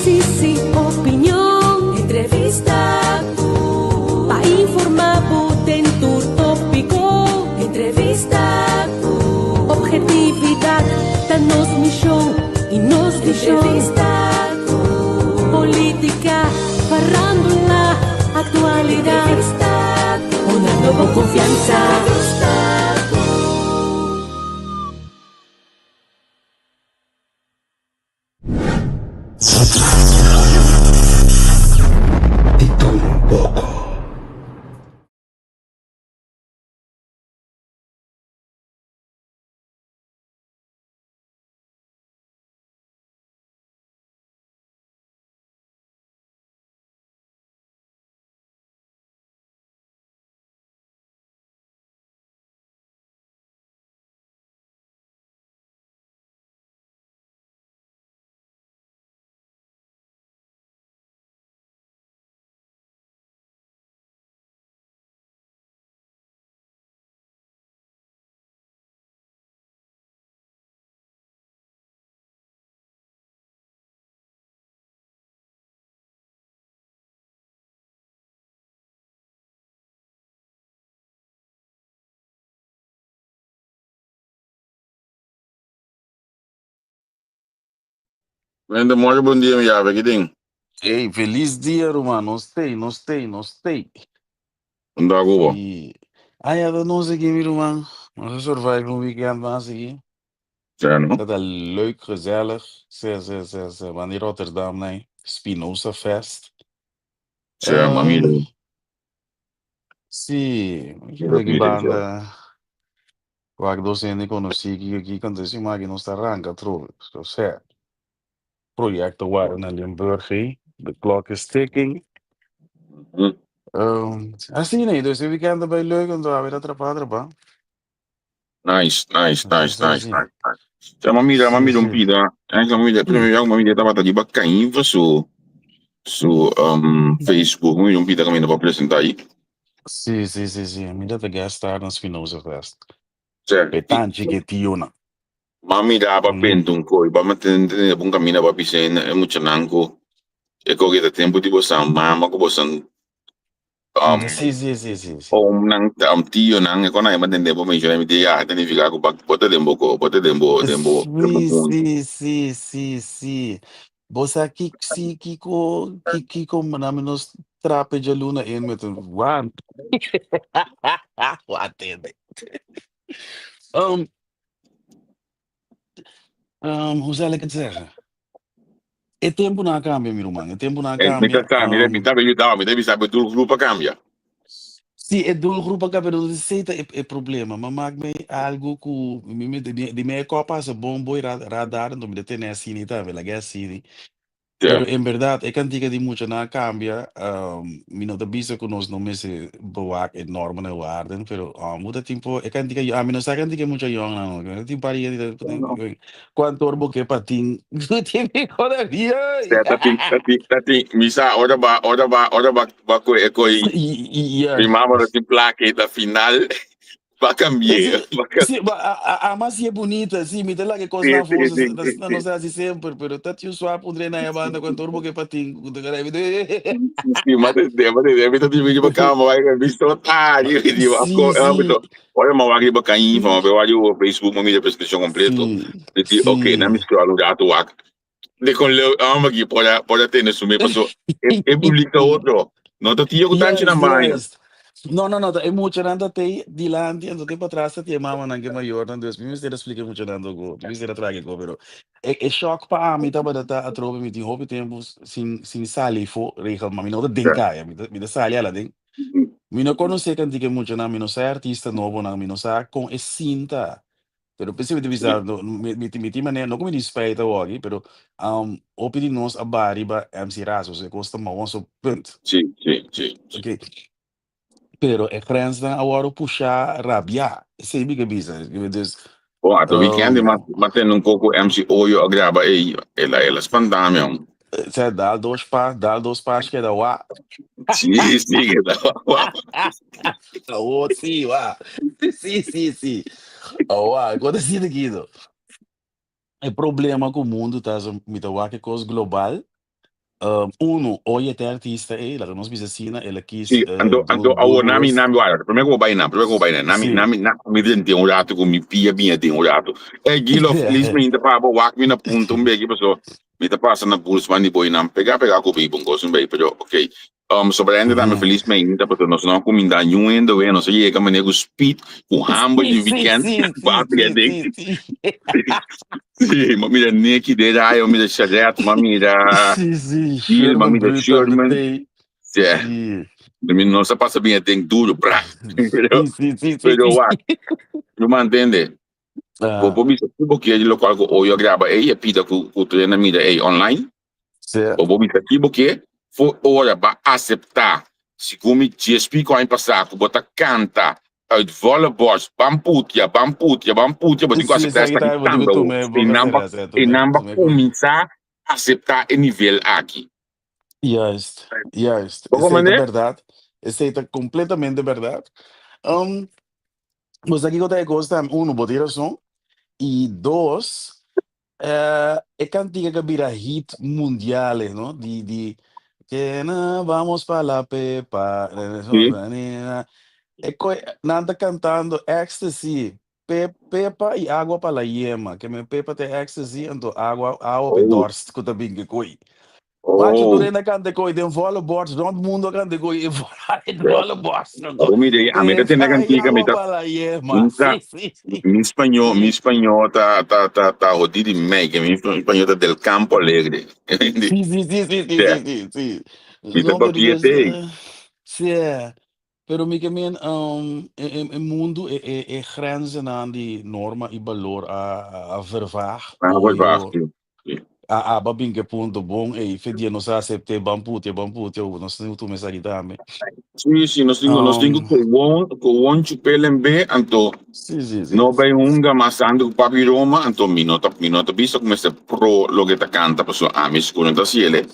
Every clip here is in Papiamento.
Análisis y opinion. Entrevista cu. Pa informa bo den tur topico. Entrevista cu. Objetividad ta nos mision y nos vision. Entrevista cu. Politica, farándula, actualidad. Entrevista cu. Honrando bo confianza. Entrevista cu. Di tur un poko. Gente, morgen bon dia, mi yabe, ki ding? Hey, feliz dia, ruman. Nos tei, nos tei, nos tei. Unda ku bo? Y ay, ata nos aki, mi ruman. Nos a survive un weekend mas aki. Ja, no? Tata leuk, gezellig. Se, se, se, se. Van di Rotterdam, nee. Spinoza Fest. Ja, mami. Sí, mi ki banda. Wak dos hende konosí ki aki kanta si maki nos ta ranka atrobe. Osea, proyekto wara na Limburg ei, the clock is ticking. Asina ei, dus e weekend a bai leuk anto awe ta trapa trapa. Nice, nice, nice, nice, nice. Ja, ma mira, ma mira un pida. Eh, ma mira, primero ya ma mira tabata riba Cainva su su Facebook, ma mira un pida caminda pa presenta ahí. Sí, sí, sí, sí. Mi ta guest star na Spinoza Fest. Sè. E tanchi ke tionan. Ma mira pa penta un koi, pa tene un camina pa bisa e muchanan ku e koki ta tempu di bosan mama ku bosan Sí, sí, sí, sí, sí. oomnan, tionan, e kon nan tende bo menciona mi di ya, ta nifica ku bo ta den bo ko, bo ta den bo den bo den bo Sí, mundo. sí, sí, sí, sí. Bo sa ki si kiko ki kiko nami nos trape djaluna in met een wan. Wat tende. Hoe zal ik het zeggen? E temponan a cambia, mi ruman. E temponan a Eh, mi ta cambia. sa, mi ta mi ta yuda, mi ta bisa bo doelgroep a cambia. Sí, e doelgroep a cambia, pero esei ta e problema. Ma maak mi algo cu mi mi di mi e kop pasa bon boy radar, enton mi ta tene asina tambe, laga asina. Pero en berdad e cantica di muchanan a cambia, mi no ta bisa cu nos no mester bewaak e normen en waarden, pero bo ta tin por e cantica ami no sa cantica e mucha yongnan no, tin par di hende ta cuanto or bo ke pa tin tin mi todavia. Sea ta tin ta tin ta tin mi sa ora ba ora ba ora ba ba cu e coi mi mama lo tin placa y ta final ba cambi'e ba Sí, sí, ba, a, a, a mas si é bonita, sí, mi ta laga e kos na Sí, afó, sí, na, sí, na sí. nos hasi semper, pero ta tin un swap un na e banda con tur boke patin, ku ta carai, Sí, mas de, mas de, mi ta tin mi ba kama, vai visto tarde, mi di Sí, ako, ah, sí. mi to, ora ma wak riba kain, fa ma wak riba Facebook, ma mira presentación completo. Sí, Mi di, okay, na mi sí. scroll un rato wak. De con leu, ah, ma ki por por tene su me paso. E, e publica otro. No ta tio ku tanchi na Juist, baño. juist. No, no, no, ta e muchanan ta tei dilanti, anto te patras ta tie mamanan ke mayornan, dus mi mester a splika e muchanan toko, mi mester a traga e ko, pero e, e shock pa ami tabata ta atrobe mi tin hopi tempu sin sin sali afó regel, ma mi no ta den kaya, mi ta sali ala den. Mi no konosé kantika e muchanan, mi no sa e artista nobonan, mi no sa kon e sinta. Pero p'esei mi ta bisa, no, mi, mi, mi tin manera, no ku mi tin spijt awoki, pero um, hopi di nos a baha riba MC Ras, osea kos ta mahoso, punt. Sí, sí, sí, sí. Ok. Pero e grensnan a wòrdu pushá rabiá. Esei mi ke bisa. Dus, Bon, ato weekend ma ma tende un koko MC Oyo a graba ei, el a el a spantá mi aun. Sea dal dos pas, dal dos pas keda wa. Sí, sí, keda wa. Awor sí, wa. Sí, sí, sí. Awa, kon ta sinti kido? E problema ku mundu ta, mi ta wak e kos global. Uno, oye te artista ei, laga nos bisa asina, el a kies Sí, anto, anto Bull, awor nami, Bulworth. nami, wala, promé ku bo bai nan, promé ku bo bai nan, nami, Sí. nami, nami, mi drent'é un rato ku mi pia biña den un rato. Ey, Gilo, feliz mainta pa bo, wak mi na punta un beki paso mi ta pasa na Bulsman di boy nan, pega pega ku mi, bon kos un bei, pero ok. Sobra hende tambe feliz mainta paso nos no a kuminda niun hende we, nos a yega manera ku speed, ku hamber di weekend, ku a pega den. Sí, sí, sí, Sí, m'a mira Nicky de Rayo, m'a mira Charette, m'a mira Sí, sí, Gil, m'a Sherman mira Brut tambe Sherman. tei. Sí, Sí. mi nos a pasa bien den duro, bra. Pero, Sí, sí, sí, sí, pero sí. wak, yo me entiende. Bo Ah, por bisa ku bo kier di lokual ku Oyo a graba ei, e pida ku ku tur hende a mira ei online. Sí. Bo por bisa ki bo ke, for ora bo a aseptá segun mi djes piko aña pasá ku bo ta kanta uit volle borst, ban putia, ban putia, ban putia, bo tin ku Sí, aseptá esaki esaki tambe bo tin tambe ku awor. tuma e boka Einan bo será, será, tuma e einan bo tuma e kuminsá aseptá e nivel aki. Juist, juist. Bo Esei ta komprendé? bèrdat. Esei ta kompletamente bèrdat. Um, bo sa kiko ta e kos tambe? Uno, bo tin rason. I dos, eh, e kantika ku a bira hit mundial, eh, no? Di, di, que na vamos pa la pepa, Sí. E koi, nan ta kantando ecstasy, pe, pepa i agua pa la yema. Ke men pepa ta ecstasy, anto agua, awa pa e Oh, dorst ku ta bin ke koi. Macho tur oh. hende a kanta koi den volle borst, rond mundo a kanta koi e den Ja. volle borst. Anto, Awor mira, ami ta tende pepa i kantika, mi agua ta, pa la yema. mi ta, Sí, sí, sí. mi spañó, mi Sí. spañó ta, ta, ta, ta jodí di mei, ke mi spañó ta del campo alegre. Sí, sí, sí, sí, sí, Ja, sí, sí, sí. mi ta No, pero papia dus, te. sí. Pero mi ke men, e, e, e mundu, e, e, e grenzennan di norma i balor a, a vervaag. Ah, vervaag, Oyo sí. Sí. a aba bin ke punto bon, ey, fe dia nos a acepte ban putia, ban putia, nos tin ku tuma esaki tambe. Sí, sí, nos tin ku, nos tin ku gewoon, gewoon chupel en be, anto Sí, sí, sí. no bay hunga mas tantu ku Papi Roma, anto mi no ta, mi no ta bisa ku mester pro loke ta kanta, pasobra ami sigur no ta hasi ele.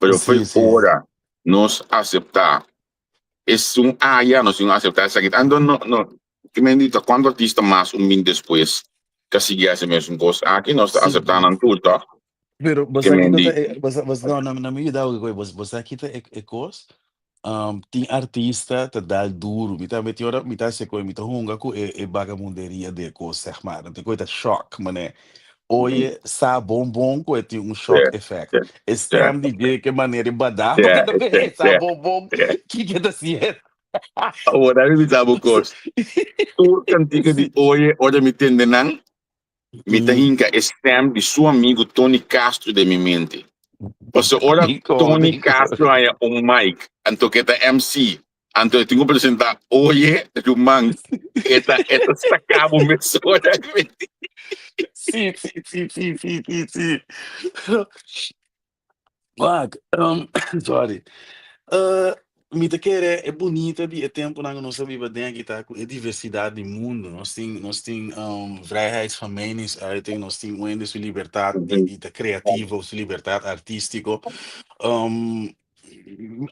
Pero Sí, fe sí. ora nos aseptá Esun aya nos tin acepta esaki. Anto no, no, ki men di ta cuanto artista mas un bin despues ka sigui haci mesun cos aki, nos ta Sí. acepta nan tur toch? Pero bo Ki sa men kiko di. ta e, bo sa, bo sa, no, no, no mi yuda bo, bo, bo sa kita e, e cos? Tin artista ta dal duro. Mi ta meti ora mi ta haci koe, mi ta hunga cu e, e bagamunderia di e cos, zeg maar. Anto e koe ta shock, mane. Oye, sa bon bon ku e tin un shock effect. E stem di dje ke manera e badaba ke ta be, sa bon bon kiko ta siente. Awor mi bisa bo kos. Tur kantika di Oye ora mi tende nan, mi ta hinka e stem di su amigu Tony Castro den mi mente. Pasobra ora Tony Castro haña un mic, anto ke ta MC, Anto e tin ku presentá, Oye, ruman, e ta, e ta saká bo mesora. Sí, sí, sí, sí, sí, sí, sí. Wak, sorry. Mi ta kere e bunita di e tempunan ku nos a biba den aki ta ku e diversidat di mundu. Nos tin, nos tin vrijheid van meningsuiting, nos tin un hende su libertat di, di ta kreativo, su libertat artístiko.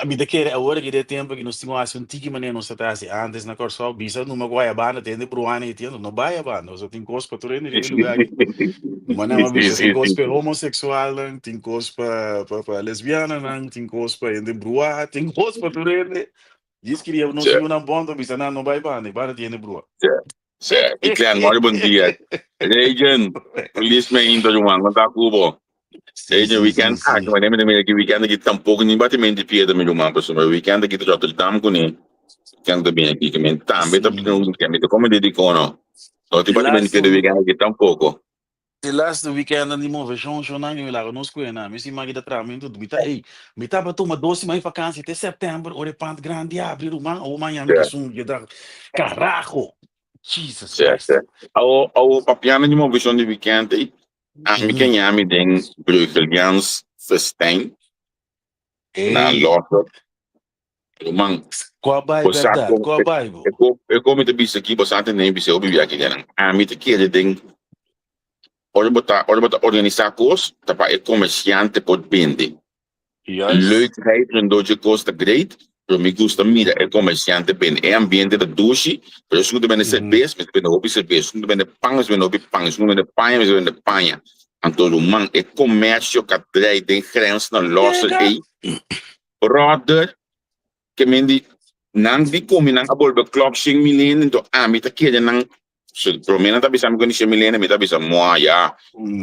Mi ta kere awor aki den e tempo aki nos tin ku hasi un tiki manera nos ta ta hasi antes na Kòrsou, bisa numa ku bai a banda te hende bruana i tiendo no bai a banda, pasobra tin kos pa tur hende riba e lugá aki. Manera mi a bisa tin kos pa e homoseksualnan, tin kos pa pa pa lesbiananan, tin kos pa hende bruá, tin kos pa tur hende. Djis kiria nos yunan bon ta bisa nan no bai banda, e banda tin hende bruá. I Clan, mori bon dia. Regen, feliz meinta ruman, kon ta ku bo? Sí, Regen, sí, sí, weekend sí. aki, ma mira ki weekend aki tampoco ni batimento di piedra mi ruman, pasobra weekend aki ta Rotterdam kuné, weekend ta bini aki, ke men tambe ta Sí. bini un weekend, mi ta kome di dikono, no tin E batimento di piedra laatste, weekend aki tampoco. e laatste weekend di move shon shonnan mi laga nos kue nan, mi siman ki ta traha mi mi ta ey, mi tabata tuma dos siman di vakantie te september ora e pant grandi abri ruman, awo mañana mi Sí, kisun yeda carajo, Jesus sí, Christ. sí. Awo, awo papiando di moveshon di weekend ei, ami ke ñami den Bruegeliaans Festijn na Ey, Lotto. Ruman, Kua bai bo sa bèrdat? kon Kua bai bo? e ko e ko mi ta bisa aki, bo sa tende mi bisa hopi biaha aki den. Ami ta kere den ora bo ta ora bo ta organisá kos ta pa e komersiante por bende. Juist. Leukheid rondó dje kos ta great, pero mi gusta mira e komersiante bende. E ambiente ta dushi, pero esun ku ta bende serbes mester bende hopi serbes, esun ku ta bende pan mester bende hopi pan, esun ku ta bende paña mester bende paña. Anto ruman e comercio ka drei den grens na Losser ei. Brother, ke men di nan di komi nan a bolbe klop shen mil hende, anto ami ta kere nan so prome nan ta bisa mi ku shen mil hende, mi ta bisa moa ya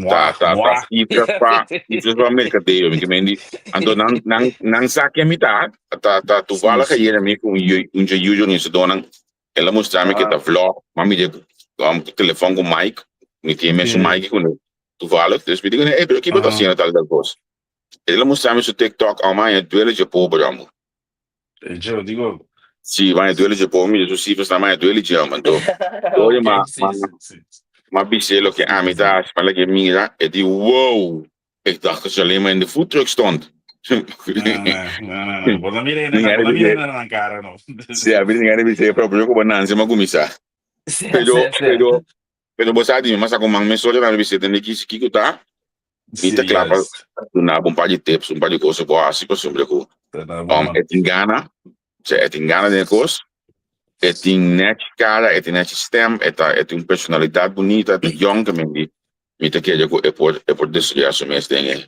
ta ta ta cifras pa cifras pa mercadeo, mi ke men di anto nan nan nan sa ken mi ta, ta ta toevallig ayer mi ku un un dje yu organisadornan El a mustra mi ke ta vlog, m'a mira ku telefòn ku mic, mi tin e mesun mic ku ne toevallig, dus mi di kuné, ey pero kiko ta hasiendo tal tal kos? El a mustra mi su tiktok, amo haña duele dje pober amo. Dje, digo. Si, m'a haña duele dje pober, mira su sifras nan, m'a haña duele dje amo, anto oye m'a m'a bis'é loke ami ta hasi, m'a lag'é mira, e di wow! Ik dacht dat je alleen maar in de foodtruck stond. No, no, no, no. Bo no mira hende, bo no mira hende nan cara no. Sí, a mí ninguém me dice, pero yo como Nancy me kumisa. Sí, Pero, sí, sí. pero, pero bo sa di mi, mas ako mang mesora na mi bisita ni kisi kiko ta, mi ta Sí, kla pa juist. duna bo un par di tips, un par di cosa bo hasi pasobra ku Ta na bon, man. e tin gana, o e tin gana den e kos, e tin nèchi kara, e tin nèchi stem, e ta e tin un personalidat bunita, e ta yòn, ke men di Mi ta kere ku e por e por desaroyá su mes den e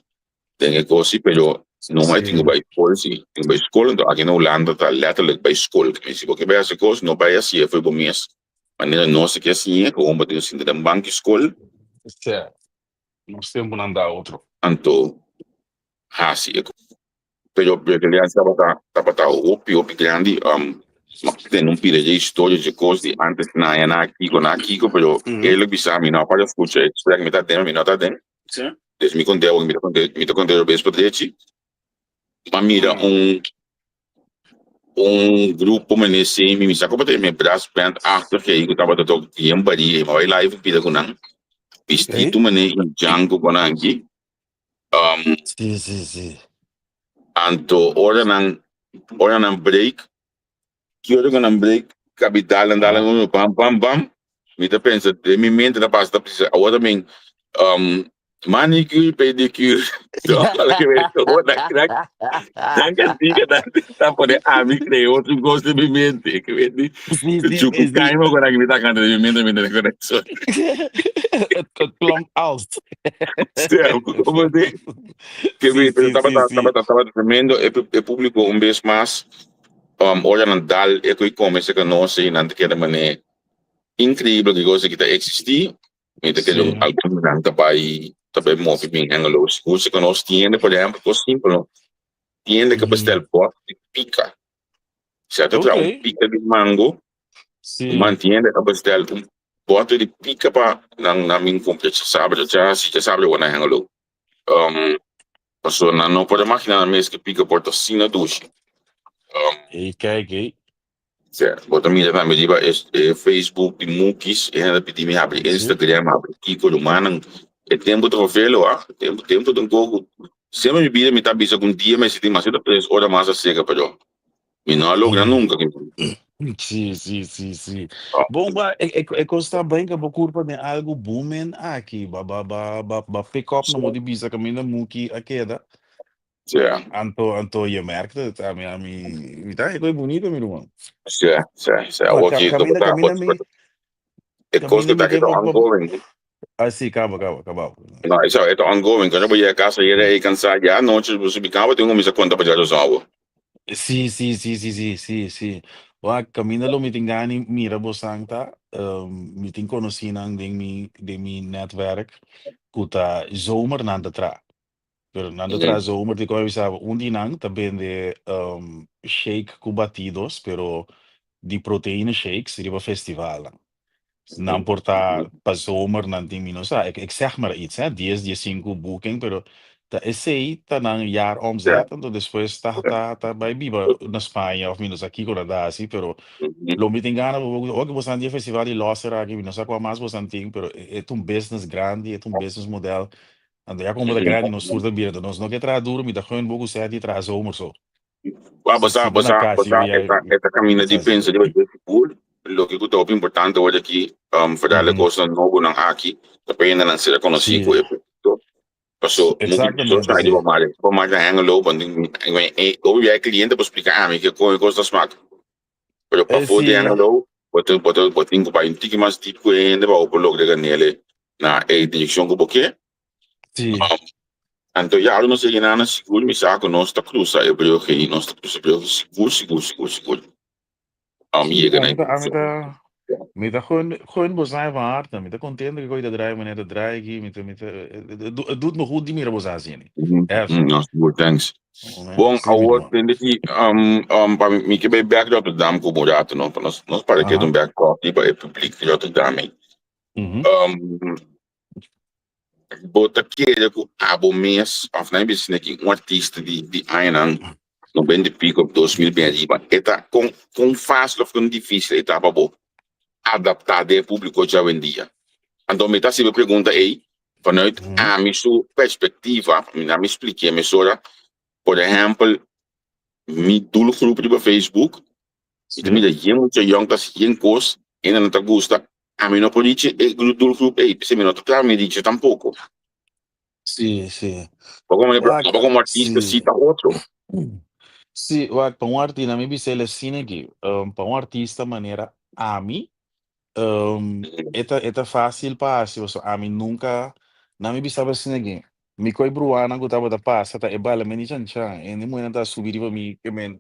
den e kos si, pero no e tin ku bai skol si, tin ku bai skol, enton aki na Hulanda ta letterlijk bai skol, ke si bo ke bai hasi kos no bai hasié for bo mes, manera nos a ke siñ'é ku bo tin ku sinta den banki skol. Sea, nos tempunan da otro. Anto hasi e kos. Pero Berkelian tabata tabata hopi hopi grandi um ma tende un pida dje historia dje kos di antes na na kiko na kiko pero eerlijk bisa mi no a para skucha e gesprek mi ta den mi no ta den dus mi konte awor mi ta konte mi ta konte robes pa drechi m'a mira un un grupo mene semi mi sa ku tabata e brass band achter ei ku tabata tok bien barí ei m'a bai live pida ku nan bistitu mene django ku nan aki. Um, Sí, sí, sí. Anto ora nan ora nan break, ki ora ku nan break kabi dalan dalan ah. uno bam bam bam. Mi ta pensa den mi mente ta pasa ta pensa awor ta min um, manicure pedicure. So, nan cantica ta ta pone ami creo otro cos den mi mente. Que weet di. Sí, sí, Chuku sí, sí. kaima con aki mi ta canta den mi mente mi ta corazón. Het, het klonk als. Sea, como di? Que Sí, pero sí, sí, tabata sí. tabata tabata tremendo e e público un bes mas um, ora nan dal e koe come se conoce y nan ta keda mane increíble que cosa ki ta existi mi ta kere Sí. algun nan ta bai ta bai move bin Hengelo sigur se conoce tiende por ejemplo cos simpel no tiende ke bestel bot di pica se ta traha un Oké. pica di mango Sí. man tiende a bestel un Bote di pika pa nan nan bin kumpra djasabra dja si djasabra bo na Hengelo. Um, paso nan no por imagina nan mes ke pika por ta asina dushi. Um, Ey, kijk, ey. Sè, bo ta mira tambe riba e, e Facebook di Mukis, e hende pidi mi habri Sí. Instagram, habri kiko, rumannan. E tempu ta vervelo, ah. Tempu, tempu ta un koko. Semper mi bida mi ta bisa ku un dia mi a sinti mas ta tres ora mas aserka, pero Mi no a logra nunca. Sí, sí, sí, sí. Bon, ba, e, e, e kos ta ben ke bo kurpa den algu booming aki. Ba, ba, ba, ba, ba pick up na modi bisa kaminda Muki a keda. Sí, Anto, anto je merkt het. Ami, ami, mi ta e kos bonito, mi ruman. sí, sí, sí. Ma Awor ka, ki kaminda, kaminda mi, e kos kaminda ku mi ta ke ki ta pa, pa, ongoing. ah, sí, kaba, kaba, kaba. No, eso e ta ongoing. Cuando voy a casa yera e cansá ya anoche, bo subi cama, tengo kumisa konta pa dja dos awa. Sí, sí, sí, sí, sí, sí, sí. Wak, kaminda lo mi tin gana mira bosan ta, um, mi tin konosínan den mi, den mi netwerk ku ta zomer nan ta tra. Pero nan ta tra zomer, di kon mi bisa, un di nan ta bende um, shake ku batidos, pero di proteïne shakes riba festivalnan. Nan por ta pa zomer nan tin mi no sa, ik, ik zeg maar iets, hè, dies, diesinku booking, pero ta esei ta nan jaar omzet, anto despues ta, ta, ta bai biba na Spaña of mi no sa kiko nan ta hasi, pero lo mi tin gana pa bo, oke bosan tin e festival di Losser aki, mi no sa kua mas bosan tin, pero e ta un business grandi, e ta un business model, anto ya komo ta grandi nos tur ta bira, anto nos no ke traha duro, mi ta gun bo ku sèt di traha zomer so. Wa Si, bosa si bo na bosa kas, bosa ya, e ta e ta kaminda di sa si. pensa riba dje sigur loke ku ta hopi importante awor aki um foral e Mhm. kosnan nobonan aki ta pa hendenan ser konosí Sí, ku e produkto paso muchu exactamente, sa sí. riba mari riba mari na Hengelo bo tin e hopi bia e kliente por splika ami ke kon e kos ta smak pero Eh, pafó di sí. Hengelo bo ta bo ta bo tin ku bai un tiki mas dip ku e hende pa bo por logra ganele na e direkshon ku bo ke. Sí. Anto ya ora nos yega na sigur mi sa ku nos ta krusa e brug ei, nos ta krusa e brug sigur sigur sigur sigur. Sí, Yega na ami e ta, ami krusa. ta, mi ta gun, gun bo zijn van harte. Mi ta contento ku ta draai manera ta draai aki. Mi ta, mi ta, het doet me goed di mira bo sa asina. Echt. No, sigur, thanks. Oh, man. Bon, Sí, mi awor ruman. tende ki pa mi ke bai bek Rotterdam ku un rato, no? Pa nos nos para ke un bek koffie pa e publiek di Rotterdam ei. Bo ta kere ku abo mes òf nan bisa aki un artista di di añanan noventa i piko 2000 bin ariba e ta kon kon fásil òf kon difísil e ta pa bo adaptá den e públiko djawendia? Anto mi ta hasi bo e pregunta ei vanuit ami su perspektiva, mi nan mi spliké mesora, por ehèmpel mi doelgroep riba Facebook mi ta mira yen mucha yòn ta hasi yen kos, hende nan ta gusta, Ami no por dichi e doelgroep ei, p'esei mi no ta kla mi dichi tampoko. Sí, sí. Bo como Wak, bo como artista sí. sí ta otro. Sí, wak, pa un artista, mi bisa el asina aki, pa un artista manera ami, e ta, e ta fácil pa hasi, pasobra ami nunca, nan mi bisa asina aki, mi koe bruanan ku tabata pasa ta e bala mi di chan chan, hende muhernan ta subi riba mi, ke men,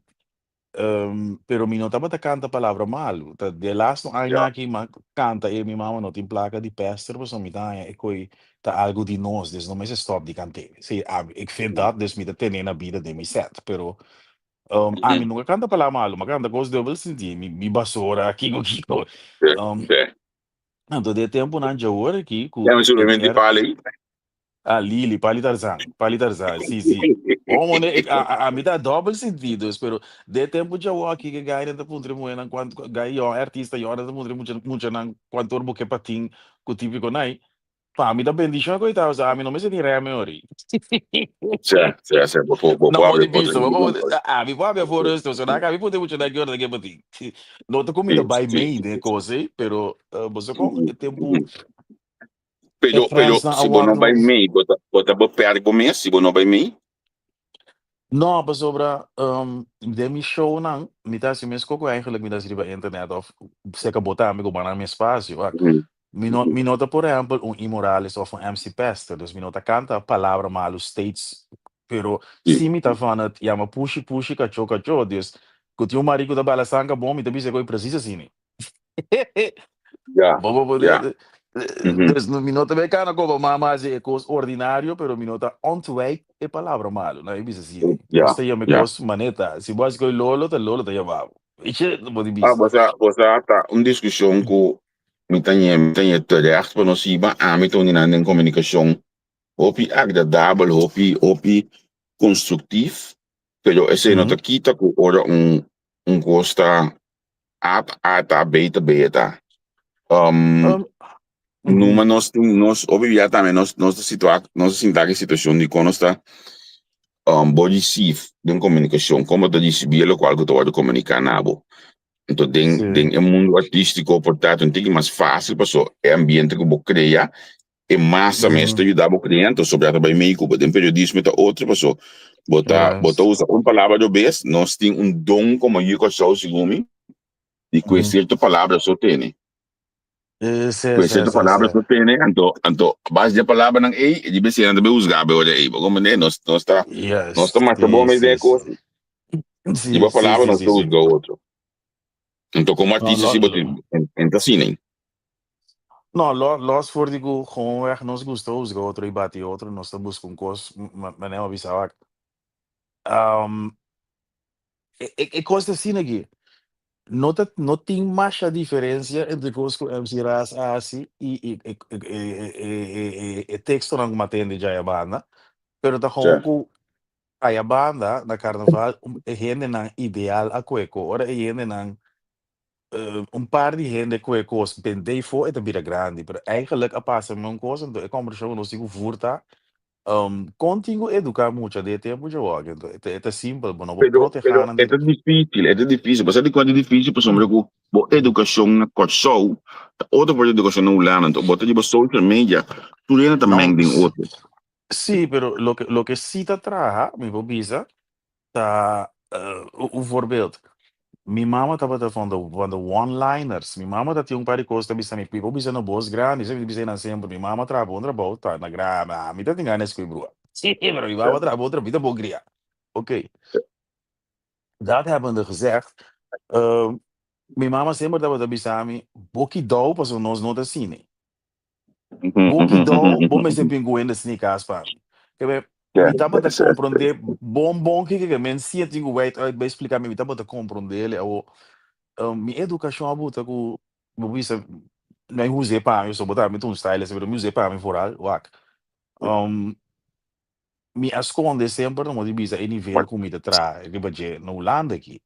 Pero mi no tabata canta palabra malu. Ta de laatste aña aki m'a canta e mi mama no tin placa di pester pasobra mi ta haña e koe ta algo di nos, dus no mester stop di cant'é. Sí, ami, ik vind dat, dus mi ta tene na bida den mi set. Pero ami nunca canta palabra malu, m'a canta cos dubbel sentí, mi, mi basura, kiko kiko. Anto de temponan djawor aki ku Ken e su di era pali? Ah, Lili, Pali Tarzan, Pali Tarzan, sí, sí. Oh, mone, ik, a, a, a mi ta dobbel sentidos, pero de tempo djawo aki ke gai nan ta puntra muhernan cuanto, gai yon artista yon nan ta puntra mucha, muchanan cuanto or bo ke patin ku típico nai. Pa mi ta bendicion ku ita, osea, ami no mester tin reme ori. Sè, sè, sè, bo por, bo Na por mo abri di porta bista, bo di por, bo. a mi por abri afor rustig, so na mi puntra muchanan ki ora ta ke patin. No ta ku mi ta Sí, bai sí, mee sí, den sí. kos ei, pero bo sa kon e tempo E Pero, pero, Fransnan a si bo no wòrdu. bai mei, bo ta, bo ta beperk bo mes si bo no bai mei? No, pasobra den mi shownan mi ta hasi mes koko eigenlijk mi ta hasi riba internet of seka bo tambe ku bo nan mi espasio. Wak, mi no, mi no ta por ehempel un Imorales of un MC Pester, dus mi no ta kanta palabra malu steeds, pero si mi ta van het yama pushi pushi kachó kachó, dus ku tin un mariku ta bala sanka bon mi ta bisa koe presis asina. Ja, Bo bo ja. Dus mi no ta bay cana como mama haci e cos ordinario, pero mi no ta ontwijk e palabra malo. No, e bisa así. Ja, Nos ta yama e ja. cos maneta. Si bo haci coy lolo, ta lolo ta yama bo. Iche, bo di Ah, bisa. bo sa, bo sa ta un discusion cu mi ta ñe, mi ta ñe terecht pa nos hiba. Ami ta un den comunicacion hopi agradabel, hopi, hopi constructief, pero esey no ta kita cu ora un, un cos ta A ta A ta, B ta B ta. Numa nos tin, nos hopi bia tambe nos nos ta situa, nos ta sinta aki situacion di con nos ta bo receive den comunicacion, con bo ta ricibi e locual cu ta wordo comunica na bo. Enton den den e mundo artistico por ta un tiki mas facil paso e ambiente cu bo crea E masa mes ta yuda bo cliente, sobra ta bai mei ku bo. Den periodismo ta otro paso bo ta bo ta usa un palabra do bes, nos tin un don komo yu Kòrsou segun mi, di ku e sierto palabra so tene. Ku e sierto palabra so tene, anto anto a base di e palabranan ei, e di besinan ta bai husga bo e ora ei. Bo komprende? Nos nos ta nos ta masha bon mes den e kos. Di bo palabra nos ta husga otro. Anto komo artista si bo tin en ta asina. No, lo, los for di ku gewoonweg nos gusta husga otro i bati otro, nos ta buska un kos, manera mi a bisa wak. E, e, e kos ta asina aki, no ta, no tin masha diferensia entre kos ku MC Ras a hasi i i e, e, e, e, e, e, e tekstonan ku mi a tende djaya banda, pero ta gewoon ku aya banda na karnaval e hendenan ideal a koe ko, ora e hendenan un par di hende ku e kos bendé fo e ta bira grandi, pero eigenlijk a pasa mi un kos, anto e kombershon ku nos tin ku voer ta, kon tin ku eduká mucha den e tempu djawoki, anto e ta e ta simpel, bo no por Pero, protehá pero nan e di. ta difícil, e ta difícil. Bo sa di kon ta difícil? Pasobra ku bo edukashon na Kòrsou ta otro for di edukashon na Hulanda. Anto bo ta riba social media, tur hende ta No, meng den otro. sí, pero loke loke sí ta traha, mi por bisa, ta un voorbeeld. Mi mama tabata van de van de one-liners. Mi mama ta tin un par di kos ta bisa mi, Pipo bisa no bos grandi, esei mi ta bisa nan semper. Mi mama traha bon trabou, ta na gra, mi ta tin gana di skui brua. Sí, pero mi mama traha bon trabou, mi ta bon kria. Oké, dat hebbende gezegd, mi mama semper tabata bisa mi, bo kidou pasobra nos no ta asina. Bo kidou, bo mester bin ku hende sni kas pa mi. Kebe, mi tabata komprondé bon bon kiko ke men sia tin ku wait uit bai splika mi, mi tabata komprondé el. Awo, mi edukashon a buta ku bo bisa mi us'é pa mi, pasobra bo ta mi ta un stylist, pero mi us'é pa mi foral, wak. Mi a skonde semper no di bisa e nivel ku mi ta traha riba dje na Hulanda aki.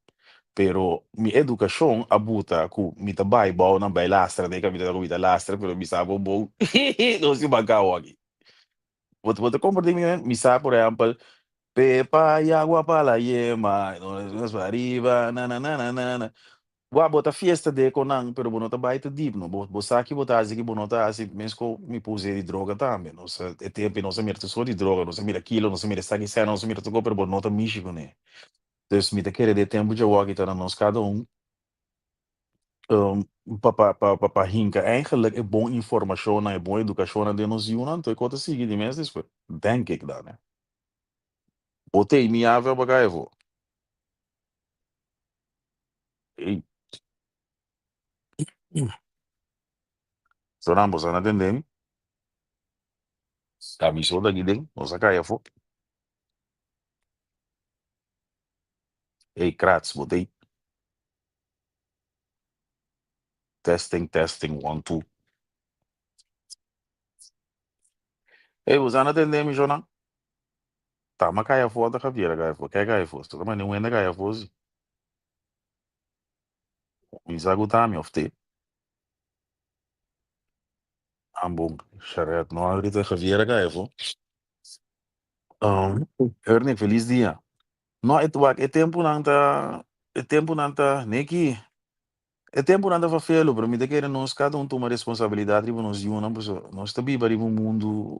Pero mi edukashon a buta ku mi ta bai bou nan bai lastra den kaminda ku mi ta lastra pero mi sa bon bon nos tin bankao aki. Bo bo ta komprende mi? Mi sa por ehèmpel Pepa y agua pa la yema, nos pa ariba na na na na na na. Wak, bo ta fiesta de con nan, pero bo no ta bai te diep, no. Bo, bo sa ki bo ta haci, ki bo no ta haci, mesco mi puse di droga tambe. Nos a, e tempo nos a mira tur soort di droga, nos a mira kilo, nos a mira esaki, esena, nos a mira tur cos, pero bo no ta mishi cune. Dus mi ta kere den e tempo djawoki ta na nos cada un, pa, pa, pa, pa, pa hinca eigenlijk e bon informacionnan, e bon educacionnan den nos yunan, anto e cos ta sigui di mes despues. Denk ik dan, hè. Bo tei mi ave of bo cai afo? Ey. Zonan, boso a tende mi? Ta mi so ta aki den, nos a kai afó. Ey, Krats, bo ta ei? Testing, testing, one, two. Ey, boso a tende mi, Zonan? Ta mi a kai afó, ota Javier a kai afó. Ke a kai afó? Ta manda un hende a kai afó, si. Mi sa ku ta mi of te. Ambon, Sharet, no ahorita Javier a kai afó. Um, Ernie, feliz dia. No, e, wak, e tempunan ta, e tempunan ta, neki, e tempunan ta fafelu, pero mi ta kere nos kada un tuma responsabilidat riba nos yunan, pasobra nos ta biba riba un mundu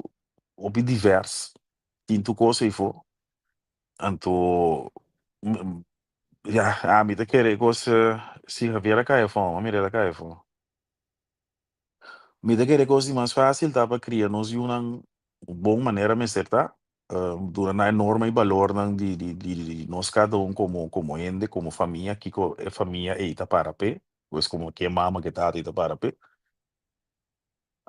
hopi divers, tin tur kos eyfo. Anto, ya, ami ta kere e kos, si Javier a kai afó, a mira el a kai afó. Mi ta kere e kos di mas fásil ta pa kria nos yunan bon manera mester ta, duna nan e norma i balornan di di di nos kada un komo komo hende, komo famia, kiko e famia ei ta para p'e, pues komo ke mama ke tata ei ta para p'e.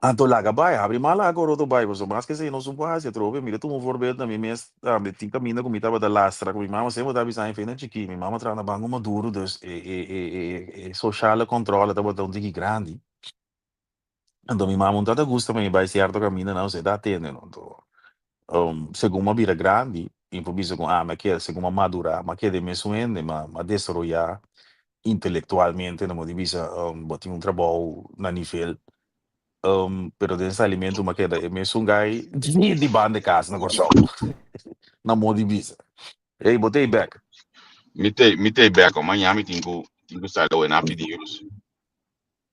Anto laga bai, habri mas laga koroto bai, pasobra mas kesei nos no por hasi atrobe. Mi ta tuma un voorbeeld na mi mes tambe, tin kaminda ku mi tabata lastra ku mi mama semper ta bisa mi fe na chikí, mi mama traha na Banco Maduro, dus e e e e e sociale controle tabata un tiki grandi. Anto mi mama no tabata gusta pa mi bai sierto kamindanan, osea ta atende no. Anto segun mi a bira grandi, mi por bisa ku ami a keda, segun mi a madura, mi a keda e mesun hende, mi a desaroyá intelectualmente, no di bisa bo tin un trabou na nivel, pero den salimentu mi a keda e mesun guy di banda e kas na Kòrsou, na modo di bisa. Ey, bo ta ei bèk? Mi ta mi ta ei bèk, mañana mi tin ku tin ku sali awe na pidi yus.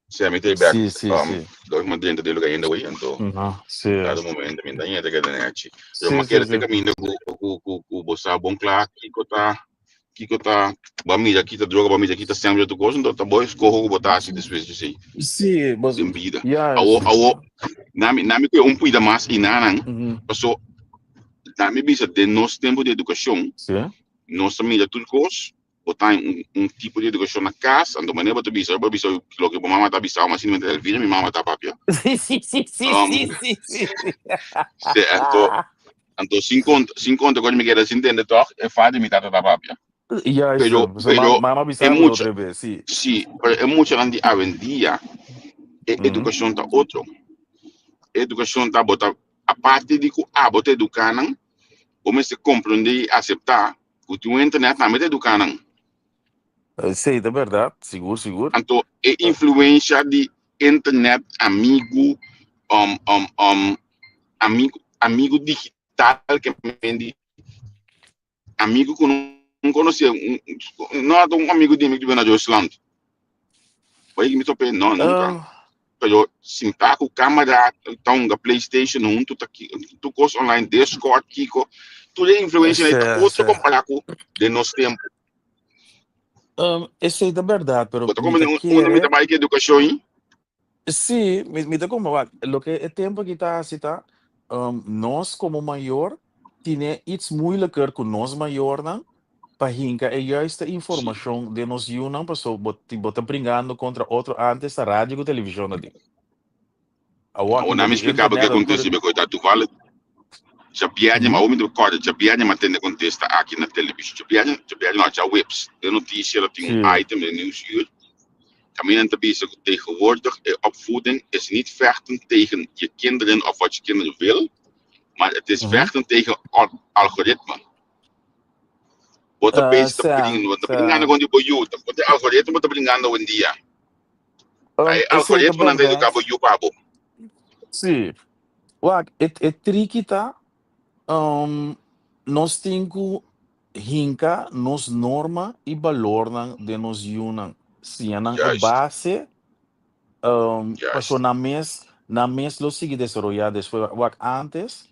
Sea mi ta ei bèk, Sí, sí, sí. dor mi drenta den lugar ainda awey, anto No, sí. dado momento mi ta yeta keda nechi. Pero Sí, mi a sí, keda te sí. kaminda ku ku ku ku bo sa bon kla kiko ta kiko ta bo a mira kita droga, bo a mira kita sembra tur kos, anto ta bo eskoho ku bo ta hasi despues di esei Sí, bos, den bida. juist. Awo awo nami nami kue un puida mas inanan, Mhm. paso nami bisa den nos tempo di edukashon Sí. nos ta mira tur kos, bo ta un un tipo di edukashon na kas, anto manera bo ta bisa, bo bisa loke bo mama ta bisao, ma asina mi ta Elvira mi mama ta papia. Sí, sí, sí, sí, Um, sí, sí, sí, sí. sí, anto Anto sin konta, sin konta ku mi keda sin tende tòg, e fada mi tata ta papia. Juist, Pero, so ma, pero mama e bisa bo mucha, otra vez, sí. sí, pero e muchanan di awendia, e Mhm. edukashon ta otro. E edukashon ta bo ta, aparte di ku abo ta eduká nan, bo mester komprondé i aseptá ku tin un internet tambe ta eduká nan. Sí, ta bèrdat, sigur, sigur. Anto e influensha di internet, amigu, um, um, um, amigu, amigu digital ke men di amigu ku no konosé, no ata un amigu di mi ku na Rusland. Oye, mi tope, no, nunca. Pero sinta ku kamera, ta hunga PlayStation huntu, ta tur kos online, Discord, kiko. Tur e influencia ta otro kompará ku den nos tempu. Esei ta bèrdat, pero Bo ta mi komprende ta unda mi ta kere. bai ku edukashon ei? Sí, mi ta komprende. Wak, loke e tempu aki ta hasi ta, nos komo mayor tine iets moeilijker ku nos mayornan pa hinka e juiste informashon den nos yunan, paso bo bo ta bringando kontra otro antes ta radio ku televishon ta tin. Awor Awor aki na bo mi tin splika bo ke internet, tur kontesta be ku ta toevallig djabièrnè, ma awor mi ta kòrda djabièrnè mi a tende kontesta aki na televishon. Djabièrnè, djabièrnè no, djaweps den notisia lo tin un item den Nieuwsuur kaminda nan ta bisa ku tegenwoordig e opvoeding is niet vechten tegen je kinderen of wat je kinderen wil, maar het is vechten tegen algoritme. Bo ta bezig ta bringa, bo ta bringando kontra bo yu, ta e algoritmo bo ta bringando awendia. Ta e Esei ta algoritmonan ta eduká bèrdat. bo yu pa bo. Sí. Wak, e triki ta, nos tin ku hinka nos norma i balornan den nos yunan. Siña nan e base, paso nan mes, nan mes lo sigui desaroyá despues. Wak, ántes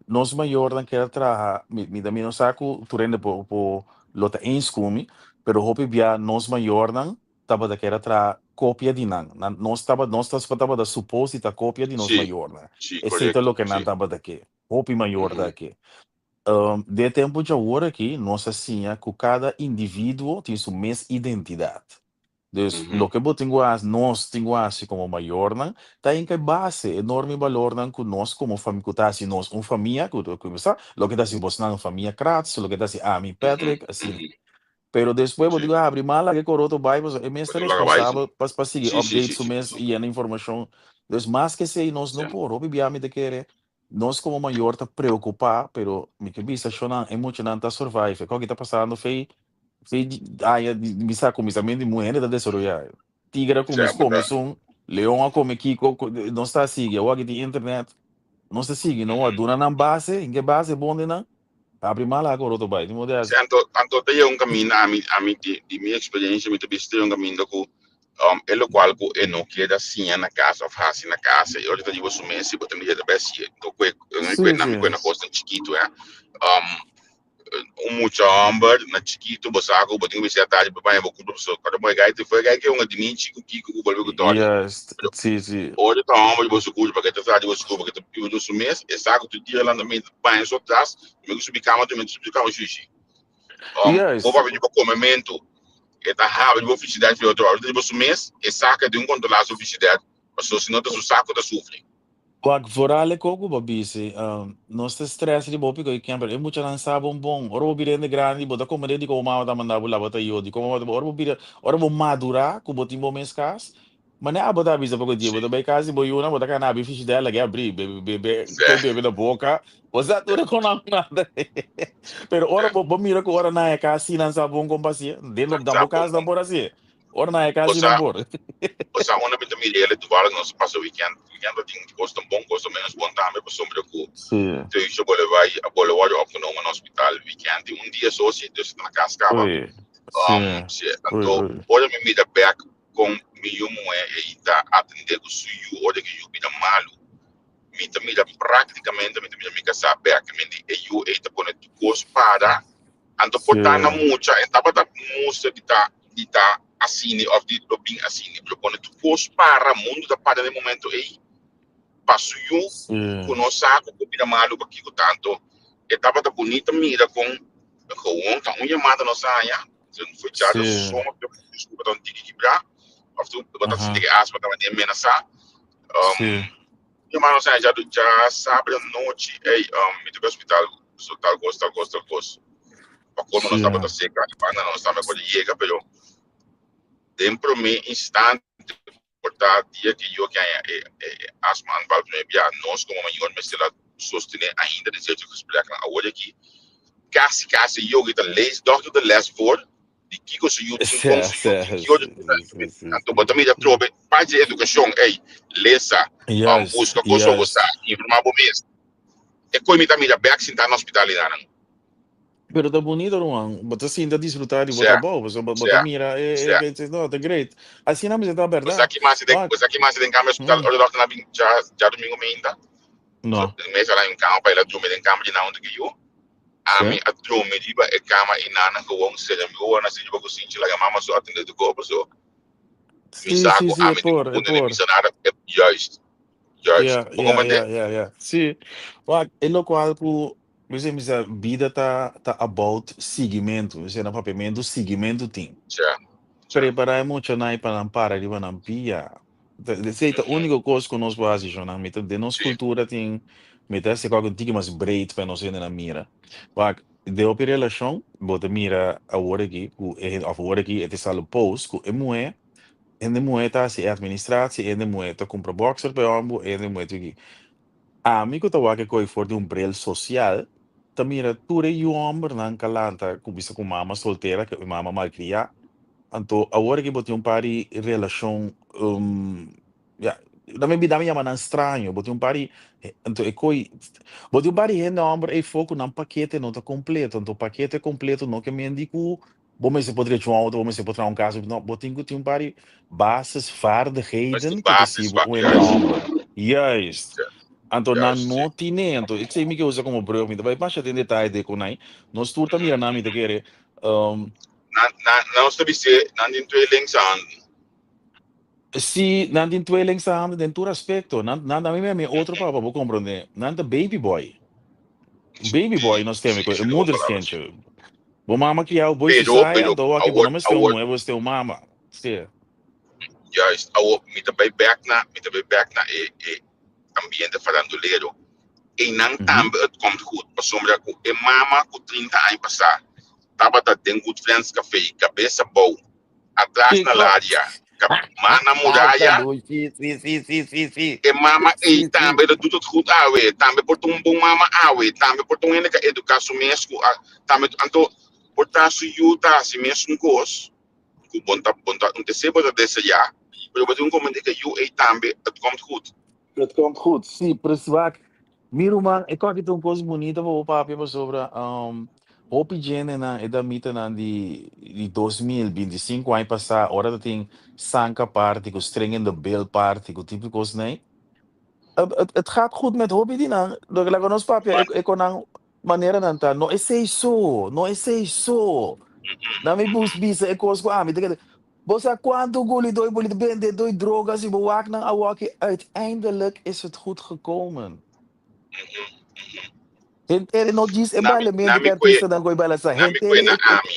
nos mayornan kier a traha, mi ta mi no sa ku tur hende por por lo ta eens ku mi, pero hopi bia nos mayornan tabata kier a traha kopia di nan. Nan nos tabata nos tabata supos di ta kopia di nos mayornan. Esei ta loke nan tabata ke. Hopi mayor ta ke. Den e tempu djawor aki nos a siña ku kada individuo tin su mes identidat. Dus loke bo tin ku hasi, nos tin ku hasi komo mayornan ta hinka e base, e norma i balornan ku nos komo fami ku ta hasi nos un famia, ku ta kuminsá, loke ta hasi bosnan un famia Kratz, loke ta hasi ami Patrick, asina. Pero despues bo tin ku habri mas laga e koroto bai pasobra e mes ta responsabel pa pa sigui update su mes i yena informashon. Dus mas ke esei nos no por. Hopi bia mi ta kere nos komo mayor ta preokupá pero mi ke bisa shownan e muchanan ta survive. E koki ta pasando fei fei aña di mi sa kuminsamentu di muhé hende ta desaroyá. Tigre a kuminsá kome esun, leon a kome kiko, nos ta sigui. Awor aki tin internet nos ta sigui no a duna nan base, hinka e base bon den nan. Abri mal laga oro ta bai. Ni modo Sí, anto, anto ta yega un kaminda, ami, ami di, di mi experiencia mi ta bisa ta yega un kaminda ku um, e lokual ku e no kier a siña na kas of hasi na kas, e ora ta riba su mes si bo ta mira ta bai hasié. Anto kue, mi kue na mi kue na kosnan chikitu, eh. Um, un mucha hòmber na chikitu bo sa ku bo tin ku bisa atardi pa baña bo kurpa pasobra kòrda bo e gai te foi e gai ke hunga di minchi ku kiko ku bolbe ku Tòni. Pero ora ta hòmber di bo su kurpa ke ta traha di bo su kurpa ke ta biba di su mes e sa ku tur dia landamentu baña su atras mi ku subi kama tur mi subi kama shushi. Bo papia di bo komementu e ta habri bo fishidèt fi otro ora ta di bo su mes e sa ku e tin ku kontrolá su fishidèt pasobra si no ta su saku ta sufri. Wak, vooral e koku bo bisi, nos ta stress riba hopi koe kemper, e muchanan sa bon bon, ora bo bira hende grandi bo ta komprende dikon bo mama ta manda bo laba tayo, dikon bo mama ta, ora bo bira, ora bo madura ku bo tin bo mes kas, manera abo ta bisa poko dia, bo ta bai kas di bo yunan bo ta kana abri fishidèr lag'e abri, bebe bebe koe bebe na boka, bo sa tur e konan nada, pero ora bo bo mira ku ora nan e kas si nan sa bon kon pa hasié, den nan bo kas nan por hasié. Ora nan e kasi nan por. Osea unda mi ta mira el e toevallig nos a pasa weekend, weekend ta tin kosnan bon, kosnan menos bon tambe pasobra ku Teusje a bolbe bai a bolbe wòrdu opgenomen na hospital weekend i un dia so si dus e ta na kas kaba. Si anto ora mi mira bek kon mi yu muhé ei ta atendé ku su yu ora ku e yu bira malu mi ta mira praktikamente mi ta mira mi kasá bek mi di e yu ei ta pone tur kos para anto por ta na mucha e tabata mustra di ta di ta asini of di lo bin asini pero pone tur kos para mundu ta para den e momento ei pa su yu ku no sa ku por bira malu pakiko tanto e tabata bunita mira kon gewoon ta un yamada nos a haña foi dja ta soma disculpa ta un tiki kibrá of tu bo ta sinti ke asma tabata menasá yamada nos a haña dja dja sabra nochi ei mi ta bai hospital so tal kos tal kos tal kos Pa colmo nos tabata seca di banda nos tambe por yega pero den prome instante por ta dia que yo que haña e e asma aanval prome bia nos como mayor mester a sostene ainda den cierto gespreknan awor aki casi casi yo ta lees dokter de les voor di kiko su yu tin kon su yu tin ki otro anto bo ta mira trobe parti di educacion ey lesa busca cos pa bo sa informa bo mes e koe mi ta mira bek sinta na hospital eynan. Pero ta bunito ruman, bo ta sinta disfruta di bo trabou, pasobra bo ta mira e e no ta great. Asina mester ta Bo sa berdad. ki mas den, Wak. bo sa ki mas den kama hospital ora dokter na bin djadomingo mainta. No. So mester a un kama pa el a drumi den kama di nan huntu ku yu. Ami a drumi riba e kama i nana gewoon sera mi wowo na sinti pa kusinchi laga mama so atende tu kopa so mi Sí, sa sí, ku sí, e ami tin ku por, e punta ni por. bisa nada e juist juist Ja, bo ja, comprende? ja, ja, ja. Sí. Wak, e lokual ku mi sa bisa bida ta ta about siguimentu. Mi sa na papiamentu siguimentu tin. Ja, ja. Prepará e muchanan pa nan para riba nan pia. Esei ta úniko kos ku nos por hasi, shonnan. Mi ta den nos kultura tin, mi ta hasi kòke un tiki mas breed pa nos hendenan mira. Wak, den hopi relashon bo ta mira awor aki ku e hende, òf awor aki e ta sali un post ku e muhé, hende muhé ta hasi e administratie, e hende muhé ta kumpra boxer pa e hòmber, e hende muhé ta aki. Ami ku ta wak e koi for di un bril sosial ta mira tur e yu hòmbernan ka lanta ku bisa ku mama soltera, ku e mama malkriá. Anto awor aki bo tin un par di relashon, ya, dame bi dame yama nan straño, bo tin un par di, anto e koi, bo tin un par di hende hòmber eyfo ku nan pakete no ta kompleto, anto pakete kompleto no ke men di ku Bo mester por drecha un auto, bo mester por traha un casa, no, bo tin cu tin un par di Mester basisvaardigheden cu ta basis sibu pa un hende juist homber. Juist. Ja, Anto nan juist, no sí. tine, anto esey mi ke usa como brug, mi ta bay masha den detaye de con nan, nos tur ta mira nan, mi ta kere, Nan, nan, nos ta bis'é, nan tin twee linkse handen. Si, nan tin twee linkse handen den tur aspecto, nan, nan, ami mi otro papa, bo comprende, nan ta baby boy. Baby boy nos teme Sí, cu sí, e bo palabra, sí. moederskindje. Bo mama criao boy su Pero, saya, pero, anto awor aki bo awor, no mester un awor, muhe, bo mester un mama. Sí. juist, awor, mi ta bay bek na, mi ta bay bek na e, e ambiente farandulero. Eynan tambe het komt goed, pasobra cu e mama cu 30 aña pasa tabata den Good Friends Café, cabes abou, atras na laria, ma na muraya, e mama ei tambe ta doet het goed awe, tambe por ta un bon mama awe, tambe por ta un hende ku a eduká su mes ku a tambe anto por ta su yu ta hasi mesun kos ku bon ta bon ta un te bo ta deseá, pero bo tin ku komprendé ku e yu ei tambe het komt goed. Het komt goed, sí, precies. Wak, Mi ruman, e kòki ta un kos bunita pa bo papia pasobra hopi djendenan, e damitanan di di 2025 aña pasá ora ta tin sanka party ku string in the bil party ku tipo di kosnan ei, het het het gaat goed met hopi di nan. Loke laga nos papia e e kon nan maneranan ta, no esei so, no esei so. Nan mi bus bisa e kos ku ami ta kere, bo sa kuantu guli doi bo li bende doi droga si bo wak nan awoki uiteindelijk is het goed gekomen. Henter no djis e Na mi, bailamento na ku mi e koe, artistanan koe baila sa na mi henter koe e na e ami,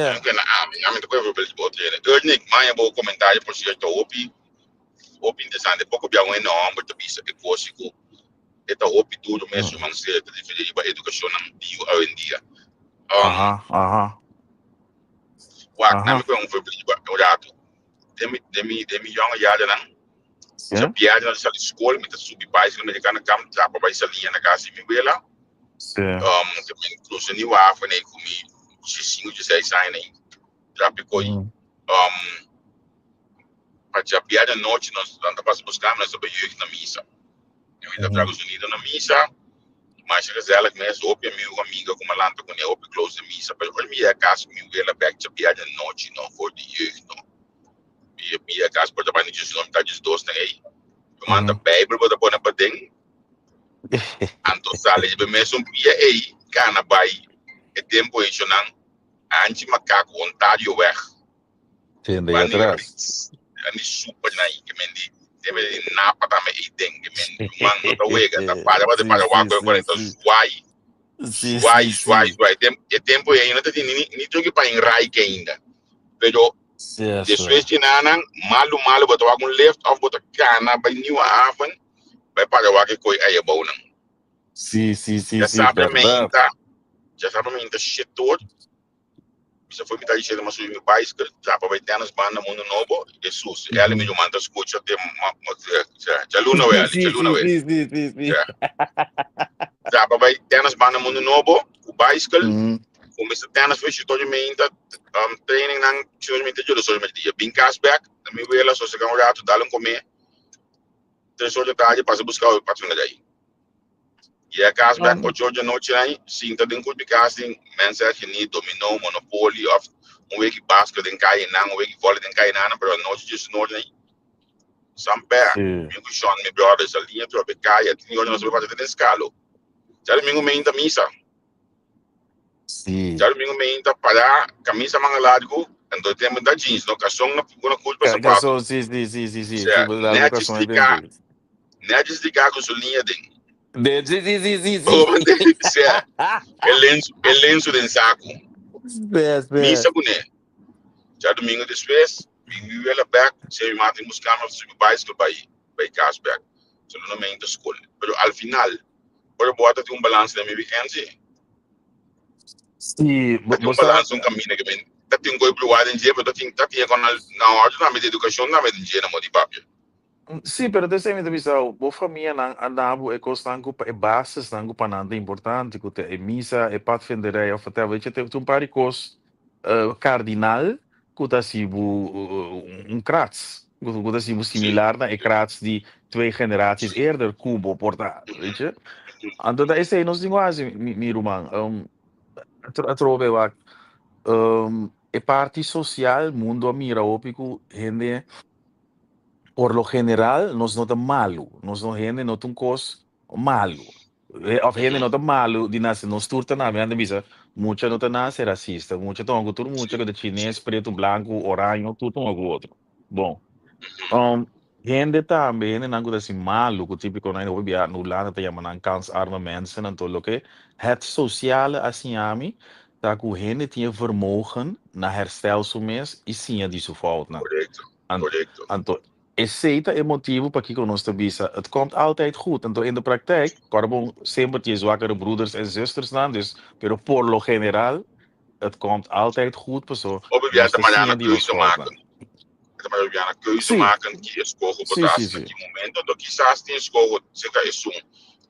na sea. mi koe na ami, ami ta koe voorbeeld di bo otro hende. Ernick, maya bo komentario por sierto hopi, hopi interesante. Poko bia un hende hòmber ta bisa e kos ku e ta hopi duro mes ruman ser ta referí riba edukashonnan di yu awendia. Um, Aha, aha, wak, na aha. mi koe un voorbeeld di bo un ratu. Den mi, den mi, den mi yonge jarennan, Sí, djabièrnè nos a sali skol, mi ta subi bicycle americano kam trapa bai saliña na kas di mi wela. sí. Te mi krusa Nieuwe Haven ei ku mi diesinku, dieseis aña ei, trapi koi. Pa djabièrnè anochi nos nan ta pasa buska mi, nos ta bai jeugd na misa. Mi ta traga sonido na misa, masha gezellig mes, hopi amigu ku amiga ku mi a lanta kuné, hopi close den misa. Pero ora mi yega kas ku mi wela bèk djabièrnè anochi no, for di jeugd no. Mi mi yega kas por ta banda 11 mitad 12 nan ei. Mi manda Bijbel bo ta pone paden, anto sali riba e mesun pia ei, kana bai e tempu ei shonan Anchi Makaku Ontarioweg. Tende Banda di atras. Ritz, banda di super nan ei, ke men di debe di napa tambe ei den, ke men ruman no ta wega, ta para pa ta Sí, para sí, wak sí, ku ta sí. zwai, Sí, zwai, sí, zwai, sí. zwai. Tem, e tempu ei no ta tin ni ni truki pa inrike ainda. Pero Sí, eso. despues di nanan, malu malu bo ta wak un lift of bo ta kana bai Nieuwe Haven, bai para wak e koi ei abou nan. Sí, sí, sí, Ya sí, sabra berdad. meinta, ya sabra meinta shetor, bisa foi mitad di shete, m'a subi mi bicycle, trapa bai tennis banda Mundo Nobo, Jesus, Ellie mi ruman ta scucha te ma, ma, djaluna we, Sí, Ellie, sí, djaluna sí, we. sí, sí, sí, sí. Ja. Trapa bai tennis banda Mundo Nobo, cu bicycle, Cuminsa tennis for shito di meinta, training nan shito di meinta djuda so di merdia. Bin cas bek, na mi wela sosega un rato, dal un come, 3 or di tardi pasa busca hopi patrona dai. Yega cas bek 8 or di anochi nan, sinta den culpi cas den mensen a geniet domino, monopoly of un weki basket den caye nan, un weki volley den caye nan, pero anochi 19 or nan, Samper, mi cu Sean, mi brother, sa liña trobe caya, tin ora nos a pasa den scalo. Djadomingo meinta misa. Djadumingu meinta pará, kamisa manga largu, anto e tempu ta jeans, no karson na na kulpa sapato. Karson, si, si, si, si, si, Sea, si, bo largu nètjes karson e liká, tempu ei. nètjes liká ku su liña den. De, si, si, si, si, si. Sea, e lensu den saku. Sí, Misa sí. kuné. Djadumingu despues, mi mi wela bèk, sea mi mata tin buska mi òf subi baiskel bai bai kas bèk. Djaluna meinta skol. Pero al final, ora bo a ta tin un balansa den mi weekend, si. Sí, Ta bo, tin bo un sa, balansa un kaminda ke men ta tin koi bruá den dje, pero ta tin ta tin e kon na òrdu tambe di edukashon tambe den dje na modi papia. Sí, pero ta esei mi ta bisa, bo famianan a da bo e kosnan ku pa e basisnan ku pa nan ta importante, ku ta e misa, e padvinderij òf whatever. Weet je, ta un par di kos kardinal ku ta hasi bo un krats, ku ta hasi bo similar na e krats di twee generaties eerder ku bo por ta, weet je. Anto ta esei nos tin ku hasi, mi ruman. Atrobe wak, e parti sosial mundu a mira hopi ku hende. Por lo general nos no ta malu, nos no hende no ta un kos malu. Of hende no ta malu di nase, nos tur ta nami anda bisa mucha no ta nase rasista, mucha ta ku tur mucha ku ta chines, pretu, blanku, oraño, tur ta ku otro. Bon, um, hende tambe, hendenan ku ta hasi malu, ku tipiko nan hopi bia na Hulanda ta yama nan kansarme mensen, anto loke het sosiale a siña mi ta ku hende tin e vermogen na herstel su mes i siña di su foutnan. Korekto. Anto, esei ta e motibu pakiko nos ta bisa, het komt altijd goed. Anto, in de praktijk, kòrda bon, semper tin e zwakkere broeders en zustersnan, dus, pero por lo general, het komt altijd goed, paso Hopi bia nos ta ta manera siña na di nos keuze foutnan. maken. Ta manera bia na keuze maken ki eskoho bo ta hasi na ki momento. Anto kisas tin eskoho serka esun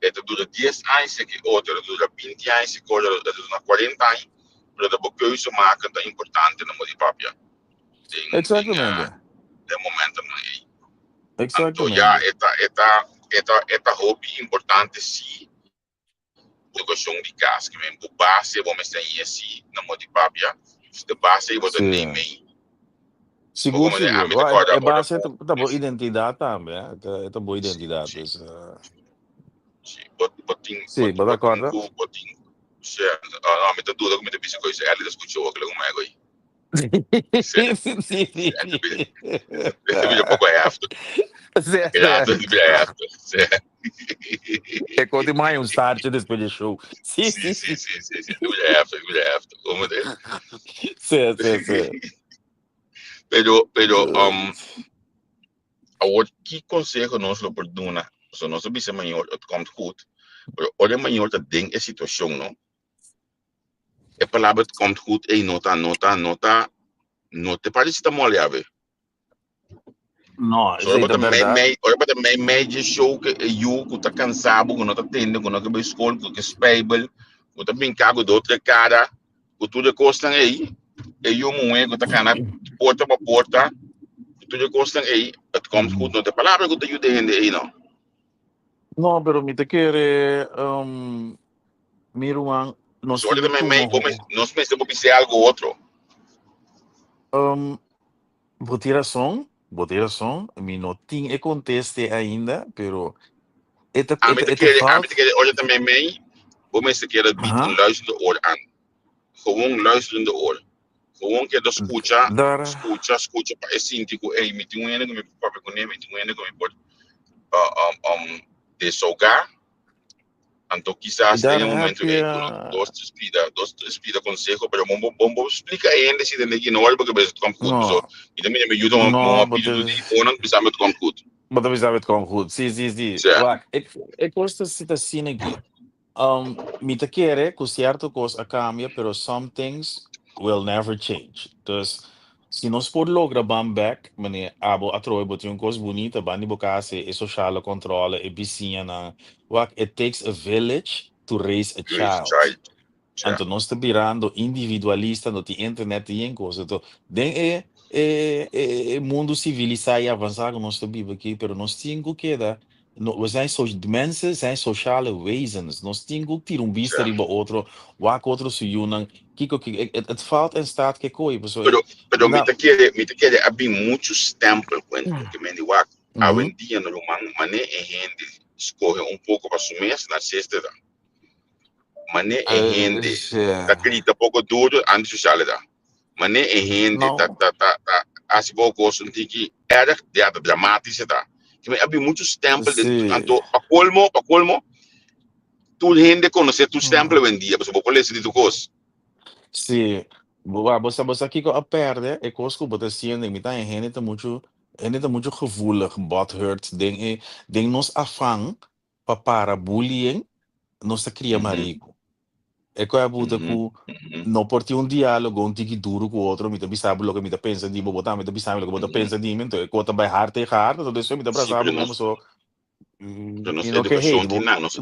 e ta dura dies aña, serka e otro e ta dura binti aña, serka e otro e ta dura kuarenta aña, pero ta bo keuze maken ta importante na modi papia. Exactamente. Den momentonan ei. Anto ya e ta hopi importante si edukashon di kas ke men bo base bo mester haña si na modi papia de base ei bo ta neem ei. Sigur, sigur. Wak, e base ta bo identidat tambe, eh. E ta bo identidat, dus. Si, bo tin, Si, bo ta bo tin acorda? ku, bo tin, si, no, mi ta duda ku mi ta bisa ku esei Ellie ta skucha wak lagun mei goy. Sí, sí, sí. E bira poko heftig. Sí, E laatste sí. bira heftig. Sí. E kos di mai un startje despues di show. Sí, Sí, sí, sí, sí. sí, sí, sí. E bira heftig, e bira heftig. Como de? Sí, sí, sí. Pero, awor, ki konseho nos lo por duna? So, nos a bisa mayor, het komt goed. Pero ora mayor ta den e situashon, no? E palabra het komt goed, ei no ta, no ta, no ta, no te parece ta mole ave. No, So, ora esei ta bota mei, berdad. mei, ora bota mei, mei dje show ke e yu ku ta kansabo, ku no ta tende, ku no ke bai skol, ku ke spijbel, ku ta brinká ku dotre kara, ku tur e kosnan ei, e yu muhé ku ta kana porta pa porta, ku tur e kosnan ei, het komt goed, no ta e palabra ku ta yuda e hende ei, no. No, pero mi ta kere, mi ruman, nos So, ora tin ta ku mei, mei, tuma bo mes, nos mester por bis'é algu otro. Bo tin rason, bo tin rason, mi no tin e konteste ainda, pero e ta, e Ami ta, ta e ta kere, ami valt. ta kere, ora ta mei mei, bo mester kere bied un luisterende oor aan. Gewoon luisterende oor. Gewoon keda skucha, Daar, skucha, skucha pa e sinti ku, ey, mi tin un hende ku mi por papia kuné, mi tin un hende ku mi por desahogá. Anto kisas den daar e heb momento je, ei duna dos, tres pida, dos, tres pida konseho, pero bon bon bon splika e hende si tende ki no wòrdu porque het komt goed. No, So, mi ta mira mi yuda un no, un but pidi tu di fonan bisa mi het komt goed. Bo ta bisa het komt goed. Sí, sí, sí. Sí. Wak, e kos ta si ta asina aki. Mi ta kere ku sierto kos a kambia, pero some things will never change. Dus, si nos por logra ban bek, manera abo atrobe bo tin un kos bunita ban di bo kas, e sociale controle, e bisiñanan. Wak, it takes a village to raise a To raise a child. child. Sí. Anto nos ta birando individualista, no tin internet tin yen kos. Anto den e mundu sivilisá i avansá ku nos ta biba aki, pero nos tin ku keda, no, we zijn so, mensen zijn sociale wezens. Nos tin ku tira un bista riba otro, wak otro su yunan, kiko kiko, het valt en staat ke koi, pasobra Pero, pero mi na ta kere, mi ta kere a bin muchu stempel kuenta ke men di wak. Awendia no ruman, mane e hende skohe un poko pa su mes, narcisista ta. Mane e hende ta grita poko duro, antisosial e ta. Mane e hende ta No. ta ta ta hasi poko kos un tiki erg, ya ta dramatisch e ta. Ki a bin muchu stempel den anto pa colmo tur hende konosé tur stempel awendia, pasobra bo por lesa di tur kos. Sí, bo sa kiko a perde e kos ku bo ta siendo mi ta hende ta muchu gevoelig, butthurt den e den nos afan pa para bullying, nos ta kria mariku. E ko a buta ku no por tin un diálogo un tiki duro ku otro, mi ta bisa bo loke mi ta pensa di bo, bo tambe ta bisa mi loke bo ta pensa di mi, anto e ko ta bai hard tegen hard, anto despues mi ta Sí, brasa pero bo nos como so pero nos mi no ke edukashon hate tin bo. nan, nos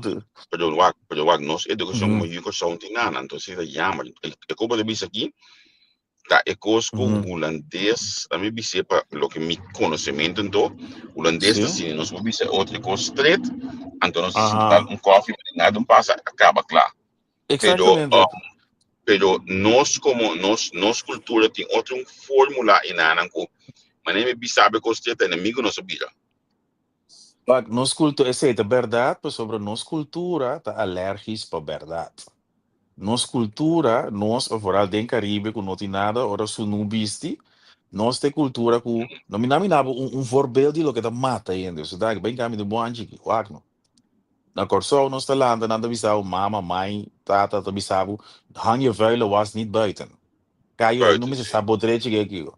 pero wak, nos edukashon komo yu Kòrsou tin nan, anto esei ta jammer. E ko bo ta bisa aki ta e kos ku hulandes, ami bis'é pa loke mi konosementu anto, hulandes ta siña nos por bisa otro kos straight, anto nos ta sinta un kòfi, nada un pasa, a kaba kla. Pero pero nos komo nos kultura tin otro un fórmula enanan ku manera mi bisa bo e kos straight ta enemigo nos a bira. Wak, nos kultura, esei ta bèrdat, pasobra nos kultura ta alèrgis pa bèrdat. Nos kultura, nos, vooral den Karibe ku no tin nada ora sunú bisti, nos ta e kultura ku, no mi na mina bo un voorbeeld di loke ta mata hende, so dak, ben kami di bo hanchi aki, wak no. Na Kòrsou nos ta lanta, nan ta bisa bo, mama, mai, tata ta bisa bo, hang je vuile was niet buiten. Kayo, hende no Buiten, mester sí. sa bo drechi ke kiko.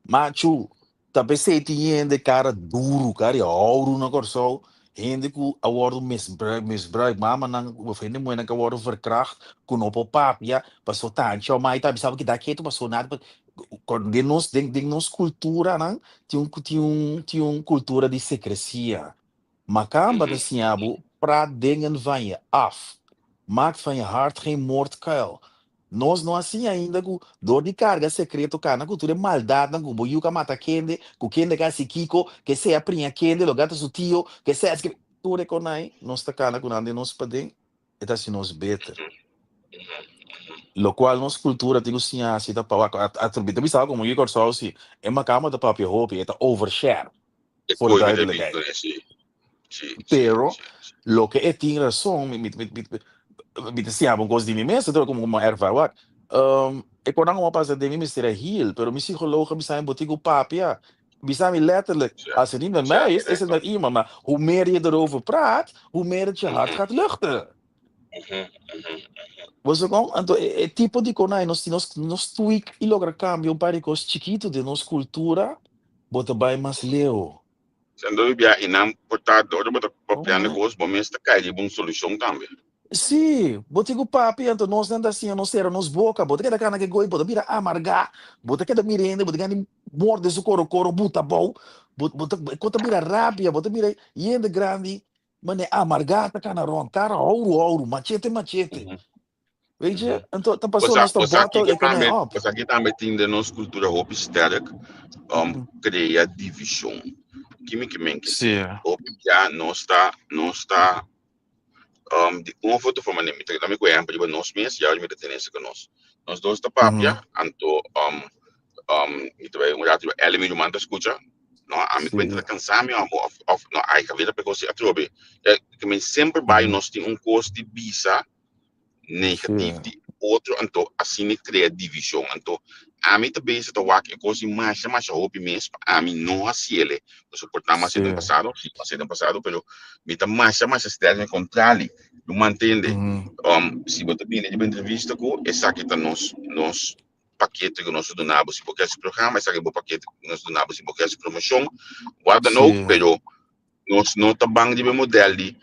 Machu, ta p'esei tin hende kara duru, kara di houru na Kòrsou, hende ku a wòrdu misbruik, misbruik, mamanan òf hende muhénan ku a wòrdu verkracht, ku no por papia, pasobra tanchi òf mai ta bisa bo keda ketu pasobra nada por den nos den nos kulturanan tin un tin un tin un kultura di sekresia. Makamba ta siña bo praat dingen van je af, maak van je hart geen moordkuil. Nos no a siña ainda ku dor di karga sekreto kana ku tur e maldatnan ku bo yu ka mata kende, ku kende ka hasi kiko, ke sea priña kende, lo gata su tio, ke sea hasi tur e konai nos ta kana ku nan den nos paden, e ta hasi nos beter. Lokual nos kultura tin ku siña hasi ta pa wak. Mi ta bisa komo yu Kòrsou si e makamba ta papia hopi, e ta overshare. E Voor koe mi ta duidelijkheid. bin sí. Sí, sí, Pero sí. loke e tin rason, mi ta siña bo un kos di mi mes, anto komo komo ervaar wak. E konan ku a pasa den mi mester a heal, pero mi psicoloog a bisa mi bo tin ku papia. Bisa mi letterlijk, als het niet met mij is, is het met iemand. Maar hoe meer je erover praat, hoe meer het je hart gaat luchten. Bo sa kon? Anto e tipo di konai nos tin nos tweak i logra kambia un par di kos chikitu den nos kultura, bo ta bai mas leu. Sendo bibia i nan por ta ora bo ta papiando kos, bo mes ta kai riba un solushon tambe. Sí, bo tin ku papia, anto nos nan ta siña nos sera nos boka, bo ta keda kana ke goi, bo ta bira amargá, bo ta keda mira hende, bo ta gana morde su koro koro buta abou, bo ta e kos ta bira rabia, bo ta mira hende grandi mane amargá ta kana rònt, kara houru houru, machete machete. Weet je, anto ta Bo pasobra sa nos ta bo sa bottle kiko e konai tambe, op. bo sa ki tambe tin den nos kultura hopi sterk, krea divishon. Ki mi ke men ke si? Hopi bia nos ta di un of otro forma, mi ta dami ku ehèmpel riba nos mes, ya mi ta tene esaki nos. Nos dos ta papia, anto mi ta bai un rato riba Ellie mi ruman ta skucha, no, ami kuenta ta kansa mi òf òf no, ai Javier ta pekos atrobe. Ke men semper bai nos tin un kos di bisa negatief di otro, anto asina crea division. Anto ami ta bezig ta wak e cos di masha masha hopi mes pa ami no haciele, pasobra por ta mi haci den pasado, si mi haci den pasado, pero mi ta masha masha sterk den contrali. Lo mantende si bo ta bini riba entrevista cu esaki ta nos pakete cu nos ta duna bo si bo ke haci programa, esaki bo pakete cu nos ta duna bo si bo ke haci promocion, wat dan ook, pero nos no ta bang riba e model di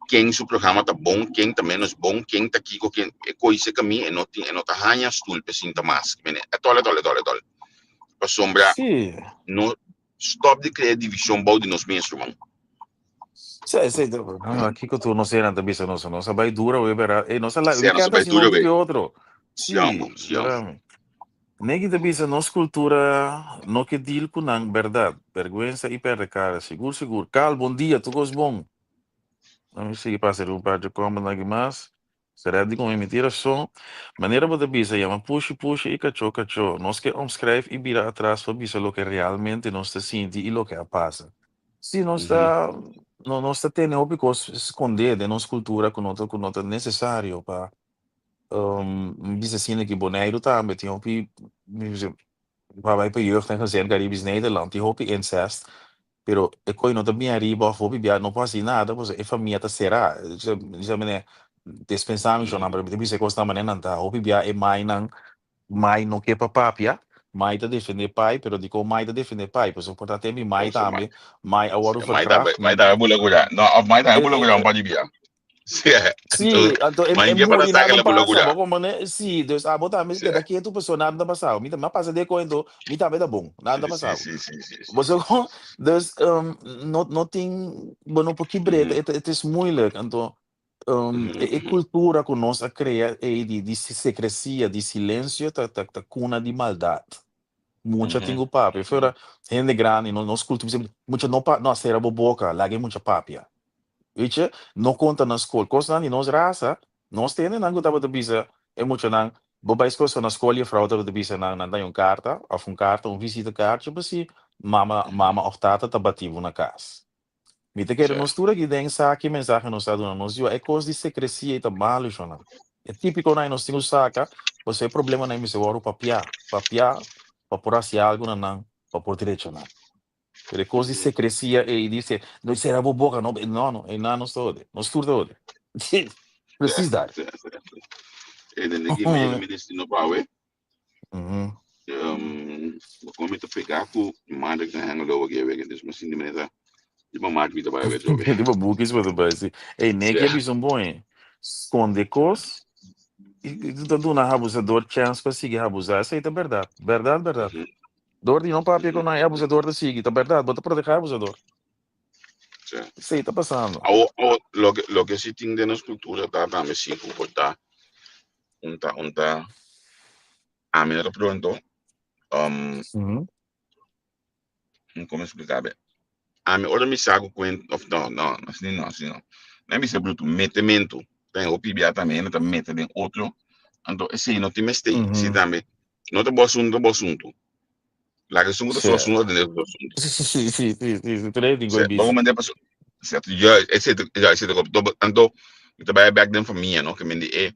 ken su programa ta bon, ken ta menos bon, ken ta kiko, ken e koise kami e no tin e no ta haña stoel pe sinta mas. Mene, etol, etol, etol, etol. Pasobra no stop di krea divishon bou di nos mes, ruman. Sí, sí, no, kiko tur nos eran ta bisa nos, nos a bai dura we bera, eh, nos a la, Sí, nos a weekend bai asina dura un we. que otro. Sí, Sí, amo, sí, amo. verá. Negi ta bisa nos kultura no ke deal ku nan bèrdat, bèrgwensa i pèrdè kara. Sigur sigur. Carl, bon dia, tur kos bon? Lami sigui pasa riba un par di comment aki mas. Será di kon mi tin rason. Manera bo ta bisa yama pushi pushi i kachó kachó. Nos ke omschrijf i bira atras pa bisa loke realmente nos ta sinti i loke a pasa. Sí, nos ta. No, nos ta tene hopi kos skondé den nos kultura ku no ta nesesario pa bisa asina ku Boneiru tambe tin hopi, waarbij pa jeugd en gezin Caribisch Nederland tin hopi incest, pero e koi no ta bin ariba of hopi bia no por hasi nada pasobra e famia ta será. Bisa mene dispensá mi shonnan, pero mi ta bisa e kosnan manera nan ta. Hopi bia e mainan, mai no ke pa papia, mai ta defendé pai, pero dikon mai ta defendé pai? Pasobra por ta tempu mai tambe, mai a wòrdu Mai tambe, verkracht. mai tambe bula kuda. No, of mai tambe bula kuda un par di bia. Sí, Sí, anto, anto e mai e ke para muri saca nada la bula pasa, kuda. bo komprendé? Sí, dus abo tambe keda ketu pasobra nada ta pasado. Mi tambe a pasa den kuento, mi tambe ta bon, nada ta pasado. Bo sa kon? Dus no tin, bo no por kibr'é, het is moeilijk. Anto e kultura ku nos a krea ei di sekresia, di silensio ta kuna di maldat. Mucha tin ku papia. Fuera hende grandi, nos kultura bisa mucha no pa no sera bo boka, laga e mucha papia. Weet je, no konta na skol. Kosnan di nos rasa, nos ta hendenan ku tabata bisa e muchanan, bo bai skol, so na skol juffrouw tabata bisa nan, nan ta un karta, òf un karta, un visitekaartje pa si mama òf tata ta bati bo na kas. Mi ta kere nos tur aki den sa ki mensahe nos ta duna nos yu. E kos di sekresia ei ta malu, shonnan. E típikonan ei nos tin ku saka, pasobra e problemanan ei mester wòrdu papiá, papiá pa por hasi algu na nan, pa por drecha nan. Pero e kos di sekresia ei dice, no sera bo boka, no, no, no, einan nos ta ode, nos tur ta ode. Precies daar. E den ki mi yega mi destino pa awe. Como mi ta pega ku madre ku Hengelo aki awe, dus mi sinti mi ta di pa mak mi ta bai awe trobe. Di pa bukis bo ta bai si. Ey, neki a bisa un bon e. Skonde kos i ta duna abusador chèns pa sigui abusá. Esei ta bèrdat. Bèrdat, bèrdat. Dor di no papia ku nan e abusador ta sigui. Ta bèrdat, bo ta protehá e abusador. Esei ta pasando. Awo, awo, loke si tin den nos kultura ta tambe si ku por ta un ta un ta ami no ta pronto como explica be ami ora mi sa ku kuent of no no asina no asina no mi a bisa brutu metementu ta hopi bia tambe hende ta mete den otro anto esei no tin mester esei tambe no ta bo asuntu ta bo asuntu laga esun ku ta su asuntu atende su asuntu Sí, sí, sí, sí, sí, tres di Se, goy vamos bisa. mandar paso. Cierto, juist, ese ja, ese anto mi ta bai back den famia, no, que men di e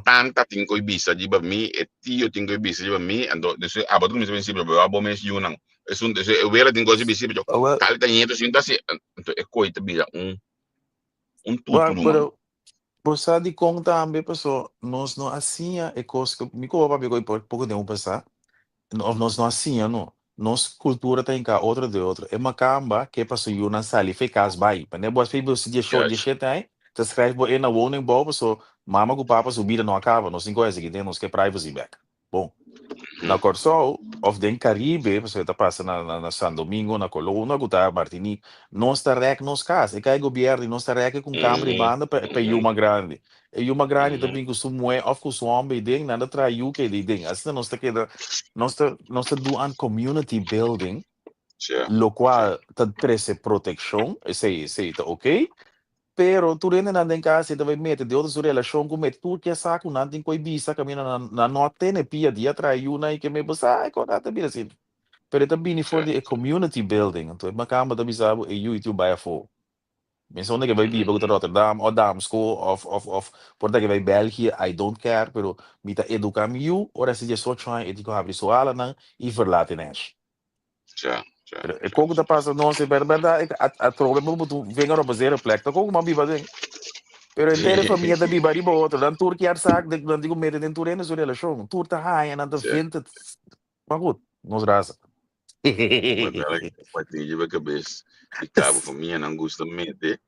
tanta tin koi bisa riba mi, e tio tin koi bisa riba mi, anto dus abo ta kuminsa pensa pero abo mes yunan. Esun dus e wela tin kos bisa pero Ah, wel, tal ta nieto sin ta si, anto e koi ta bira un Wak, tuturu man. pero bo sa dikon tambe paso nos no a siña e kos ku mi ku bo papia ku poko tempu pasá, òf nos no a siña no. Nos kultura ta hinká otro den otro. E makamba ke pa su yunan sali fe kas bai. Pané bo a spi bo si 18, 17 aña, ta skrijf bo e na woningbouw paso mama ku papa su bida no a kaba, nos tin ku hasi den, nos ke privacy bek. Bon, na Kòrsou òf den Karibe, pasobra e ta pasa na San Domingo, na Colón, unda ku ta Martinique, nos ta rèk nos kas. E kai gobièrnu i nos ta rèk e ku un kamber i banda pa e yuma grandi. E yuma grandi ta bin ku su muhé òf ku su hòmber ei den, nan ta traha yu keda ei den. Asina nos ta keda, nos ta nos ta do an community building, lokual ta trese protekshon, esei esei ta oké, Pero tur hendenan den kas e ta bai mete den otro su relashon ku mete tur ke sa ku nan tin ku e bisa kaminda nan nan no a tene pia di a traha yunan i ke me bo sa e kos ta bira asina. Pero e ta bini for di e community building anto e makamba ta bisa bo e yu i tiu bai afó. Mester unda ke bai biba ku ta Rotterdam o Damsko of of of por ta ke bai België I don't care pero mi ta eduka mi yu ora e si 18 aña e tin ku habri su alanan i verlaat e nèshi. Pero e koko ta pasa nos e berdad e atrobe bo bo venga op een zere plek ta koko man biba den. Pero entero famia ta biba riba otro dan tur kier sak de nan digo mete den tur hende su relashon tur ta haña nan ta vindt het maar goed nos rasa. Bo tin riba kabes di kabo famia nan gusta mete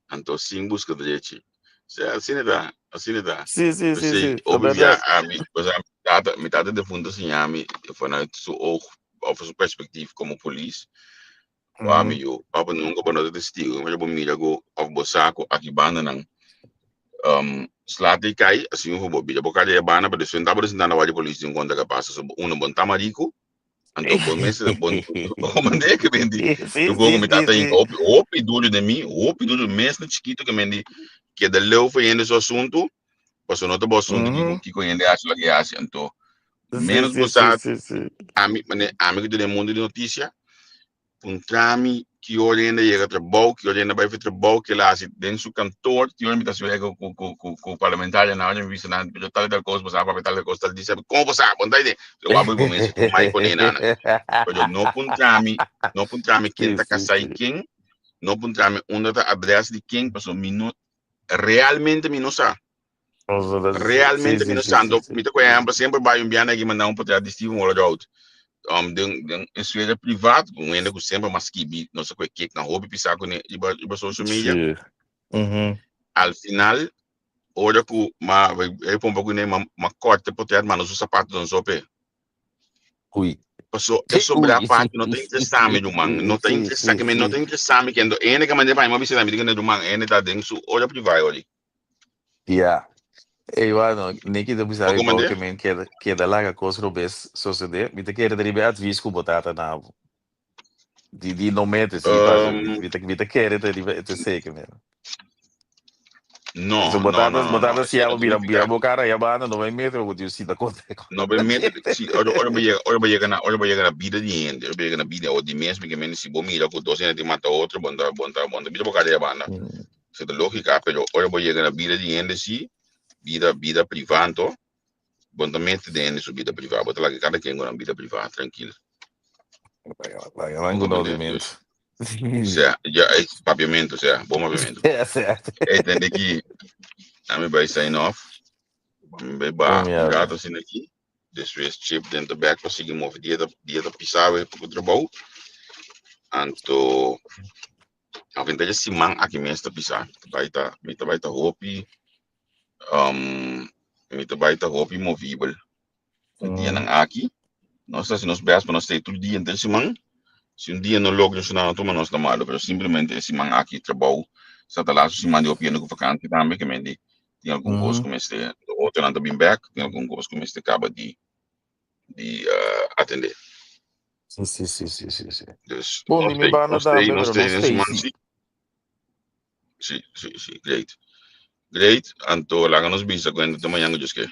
anto sin buska drechi. Sea asina ta, asina ta. Sí, sí, sí, P'esei sí, ta hopi bia berdad. ami, o sea, mi tata, mi tata defunto siña mi vanuit su oog of su perspectief como polis. Wa mi yu, papa nunca bo no ta testigo, maar bo mira ku of bo sa ku aki bandanan sla te kai, asina bo bira bo kaya e banda, pero despues bo ta sinta na wak di polis tin konta ke pasa. So uno bo no ta mariku, anto bo mester bo comprende ke men di Sí, tu komo sí, mi sí, tata sí. hopi hopi duro den mi hopi duro mes na chikito ke men di keda leu for hende su asuntu pasobra no ta bo asuntu kiko kiko hende hasi loke hasi anto menos bo sa Sí, sí, sí. ami mane ami ku ta den mundo di notisia puntra mi. Ki ora hende yega trabou, ki ora hende bai for trabou, ke el a hasi den su kantoor, ki ora mi ta hasi wega ku ku ku ku parlamentarionan, ora mi bisa nan pero tal i tal kos bo sa papia tal i tal kos tal di komo bo sa bo no ta idea so wak bo mes ku mai pone nan pero no puntra mi no puntra mi ken ta kasá i ken no puntra mi unda ta adres di ken pasobra mi no realmente mi no sa. Realmente mi no sa. Anto mi ta ku ehèmpel semper bai un biaha aki manda un portret di Steven Wallergoud um, den, den en sfera privat, un hende ku semper mas skibi, no sa ku e kek na hopi pisá kuné riba, riba social media. Sí. Al final, ora ku ma e pompa kuné, ma, ma korta e portret, manda su sapatonan so p'e. Ui. Paso e sobra parti no ta interesá mi ruman, no ta interesá, ke mi no ta interesá mi kendo hende ke mand'é pa mi, mi a bisa mi di kende ruman, hende ta den su ora privá e ori. Ya. Ey, bueno, Nicky ta bisa Bo mi bou komand'é? ke men keda, keda laga kos robes sosodé. Mi ta kere ta riba e advis ku bo tata na bo. Di, di no mete, si, parce, mi ta kere ta riba e te seke, men. No, So bo no, tata, no, bo no, no. tata Esei siya no bo bira, bira significa bo kara ya banda, no bai mete, bo tin sita konta no bai mete, si, ora, ora bo yega, ora bo yega na, ora bo yega na bida di hende, ora bo yega na bida, o di mes mi ke mende si bo mira ku dos hende tin mata otro, bo no ta, bo no ta, bo no ta bira bo kara ya banda. Esei ta lógika, pero ora bo yega na bida di hende si, bida, bida privá anto, bo no ta mete den hende su bida privá, bo ta laga kada ken ku nan bida privá trankil. Laga nan Bo ku comprende? nodimentu. Dus, sea, ya, eh, papiamentu, sea, bon papiamentu. Ey, tende ki, ami bai sign off, mi bai Bon ba un mi awe. rato asina aki. Despues chip den ta bek pa sigui move dia ta dia ta pisa we pa ku trabou. Anto aventar e siman aki mes ta pisa. Ta bai ta mi ta bai ta hopi um, mi ta bai ta hopi movibel e dianan aki. Nos ta hasi nos best pa nos stay tur dia henter siman. Si un dia no logra suna no tuma nos na malo, pero simplemente e siman aki trabou sa ta laatste siman di hopi hende ku vakantie tambe ke men di tin algun kos ku mester otronan ta bin bek, tin algun kos ku mester kaba di di atendé. Sí, sí, sí, sí, sí, sí. Dus Bon, nos di mi stay, banda nos stay, tambe, nos pero stay nos den stay siman sí. sí. Sí, sí, sí, great. Great, anto laga nos bisa ku hende te mañan ku Dios ke.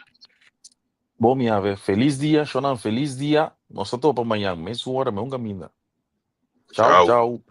Bon, mi ave, felis dia, shonnan, felis dia. Nos ta topa mañan, mesun ora, mesun kaminda. Chau, Chau. chau.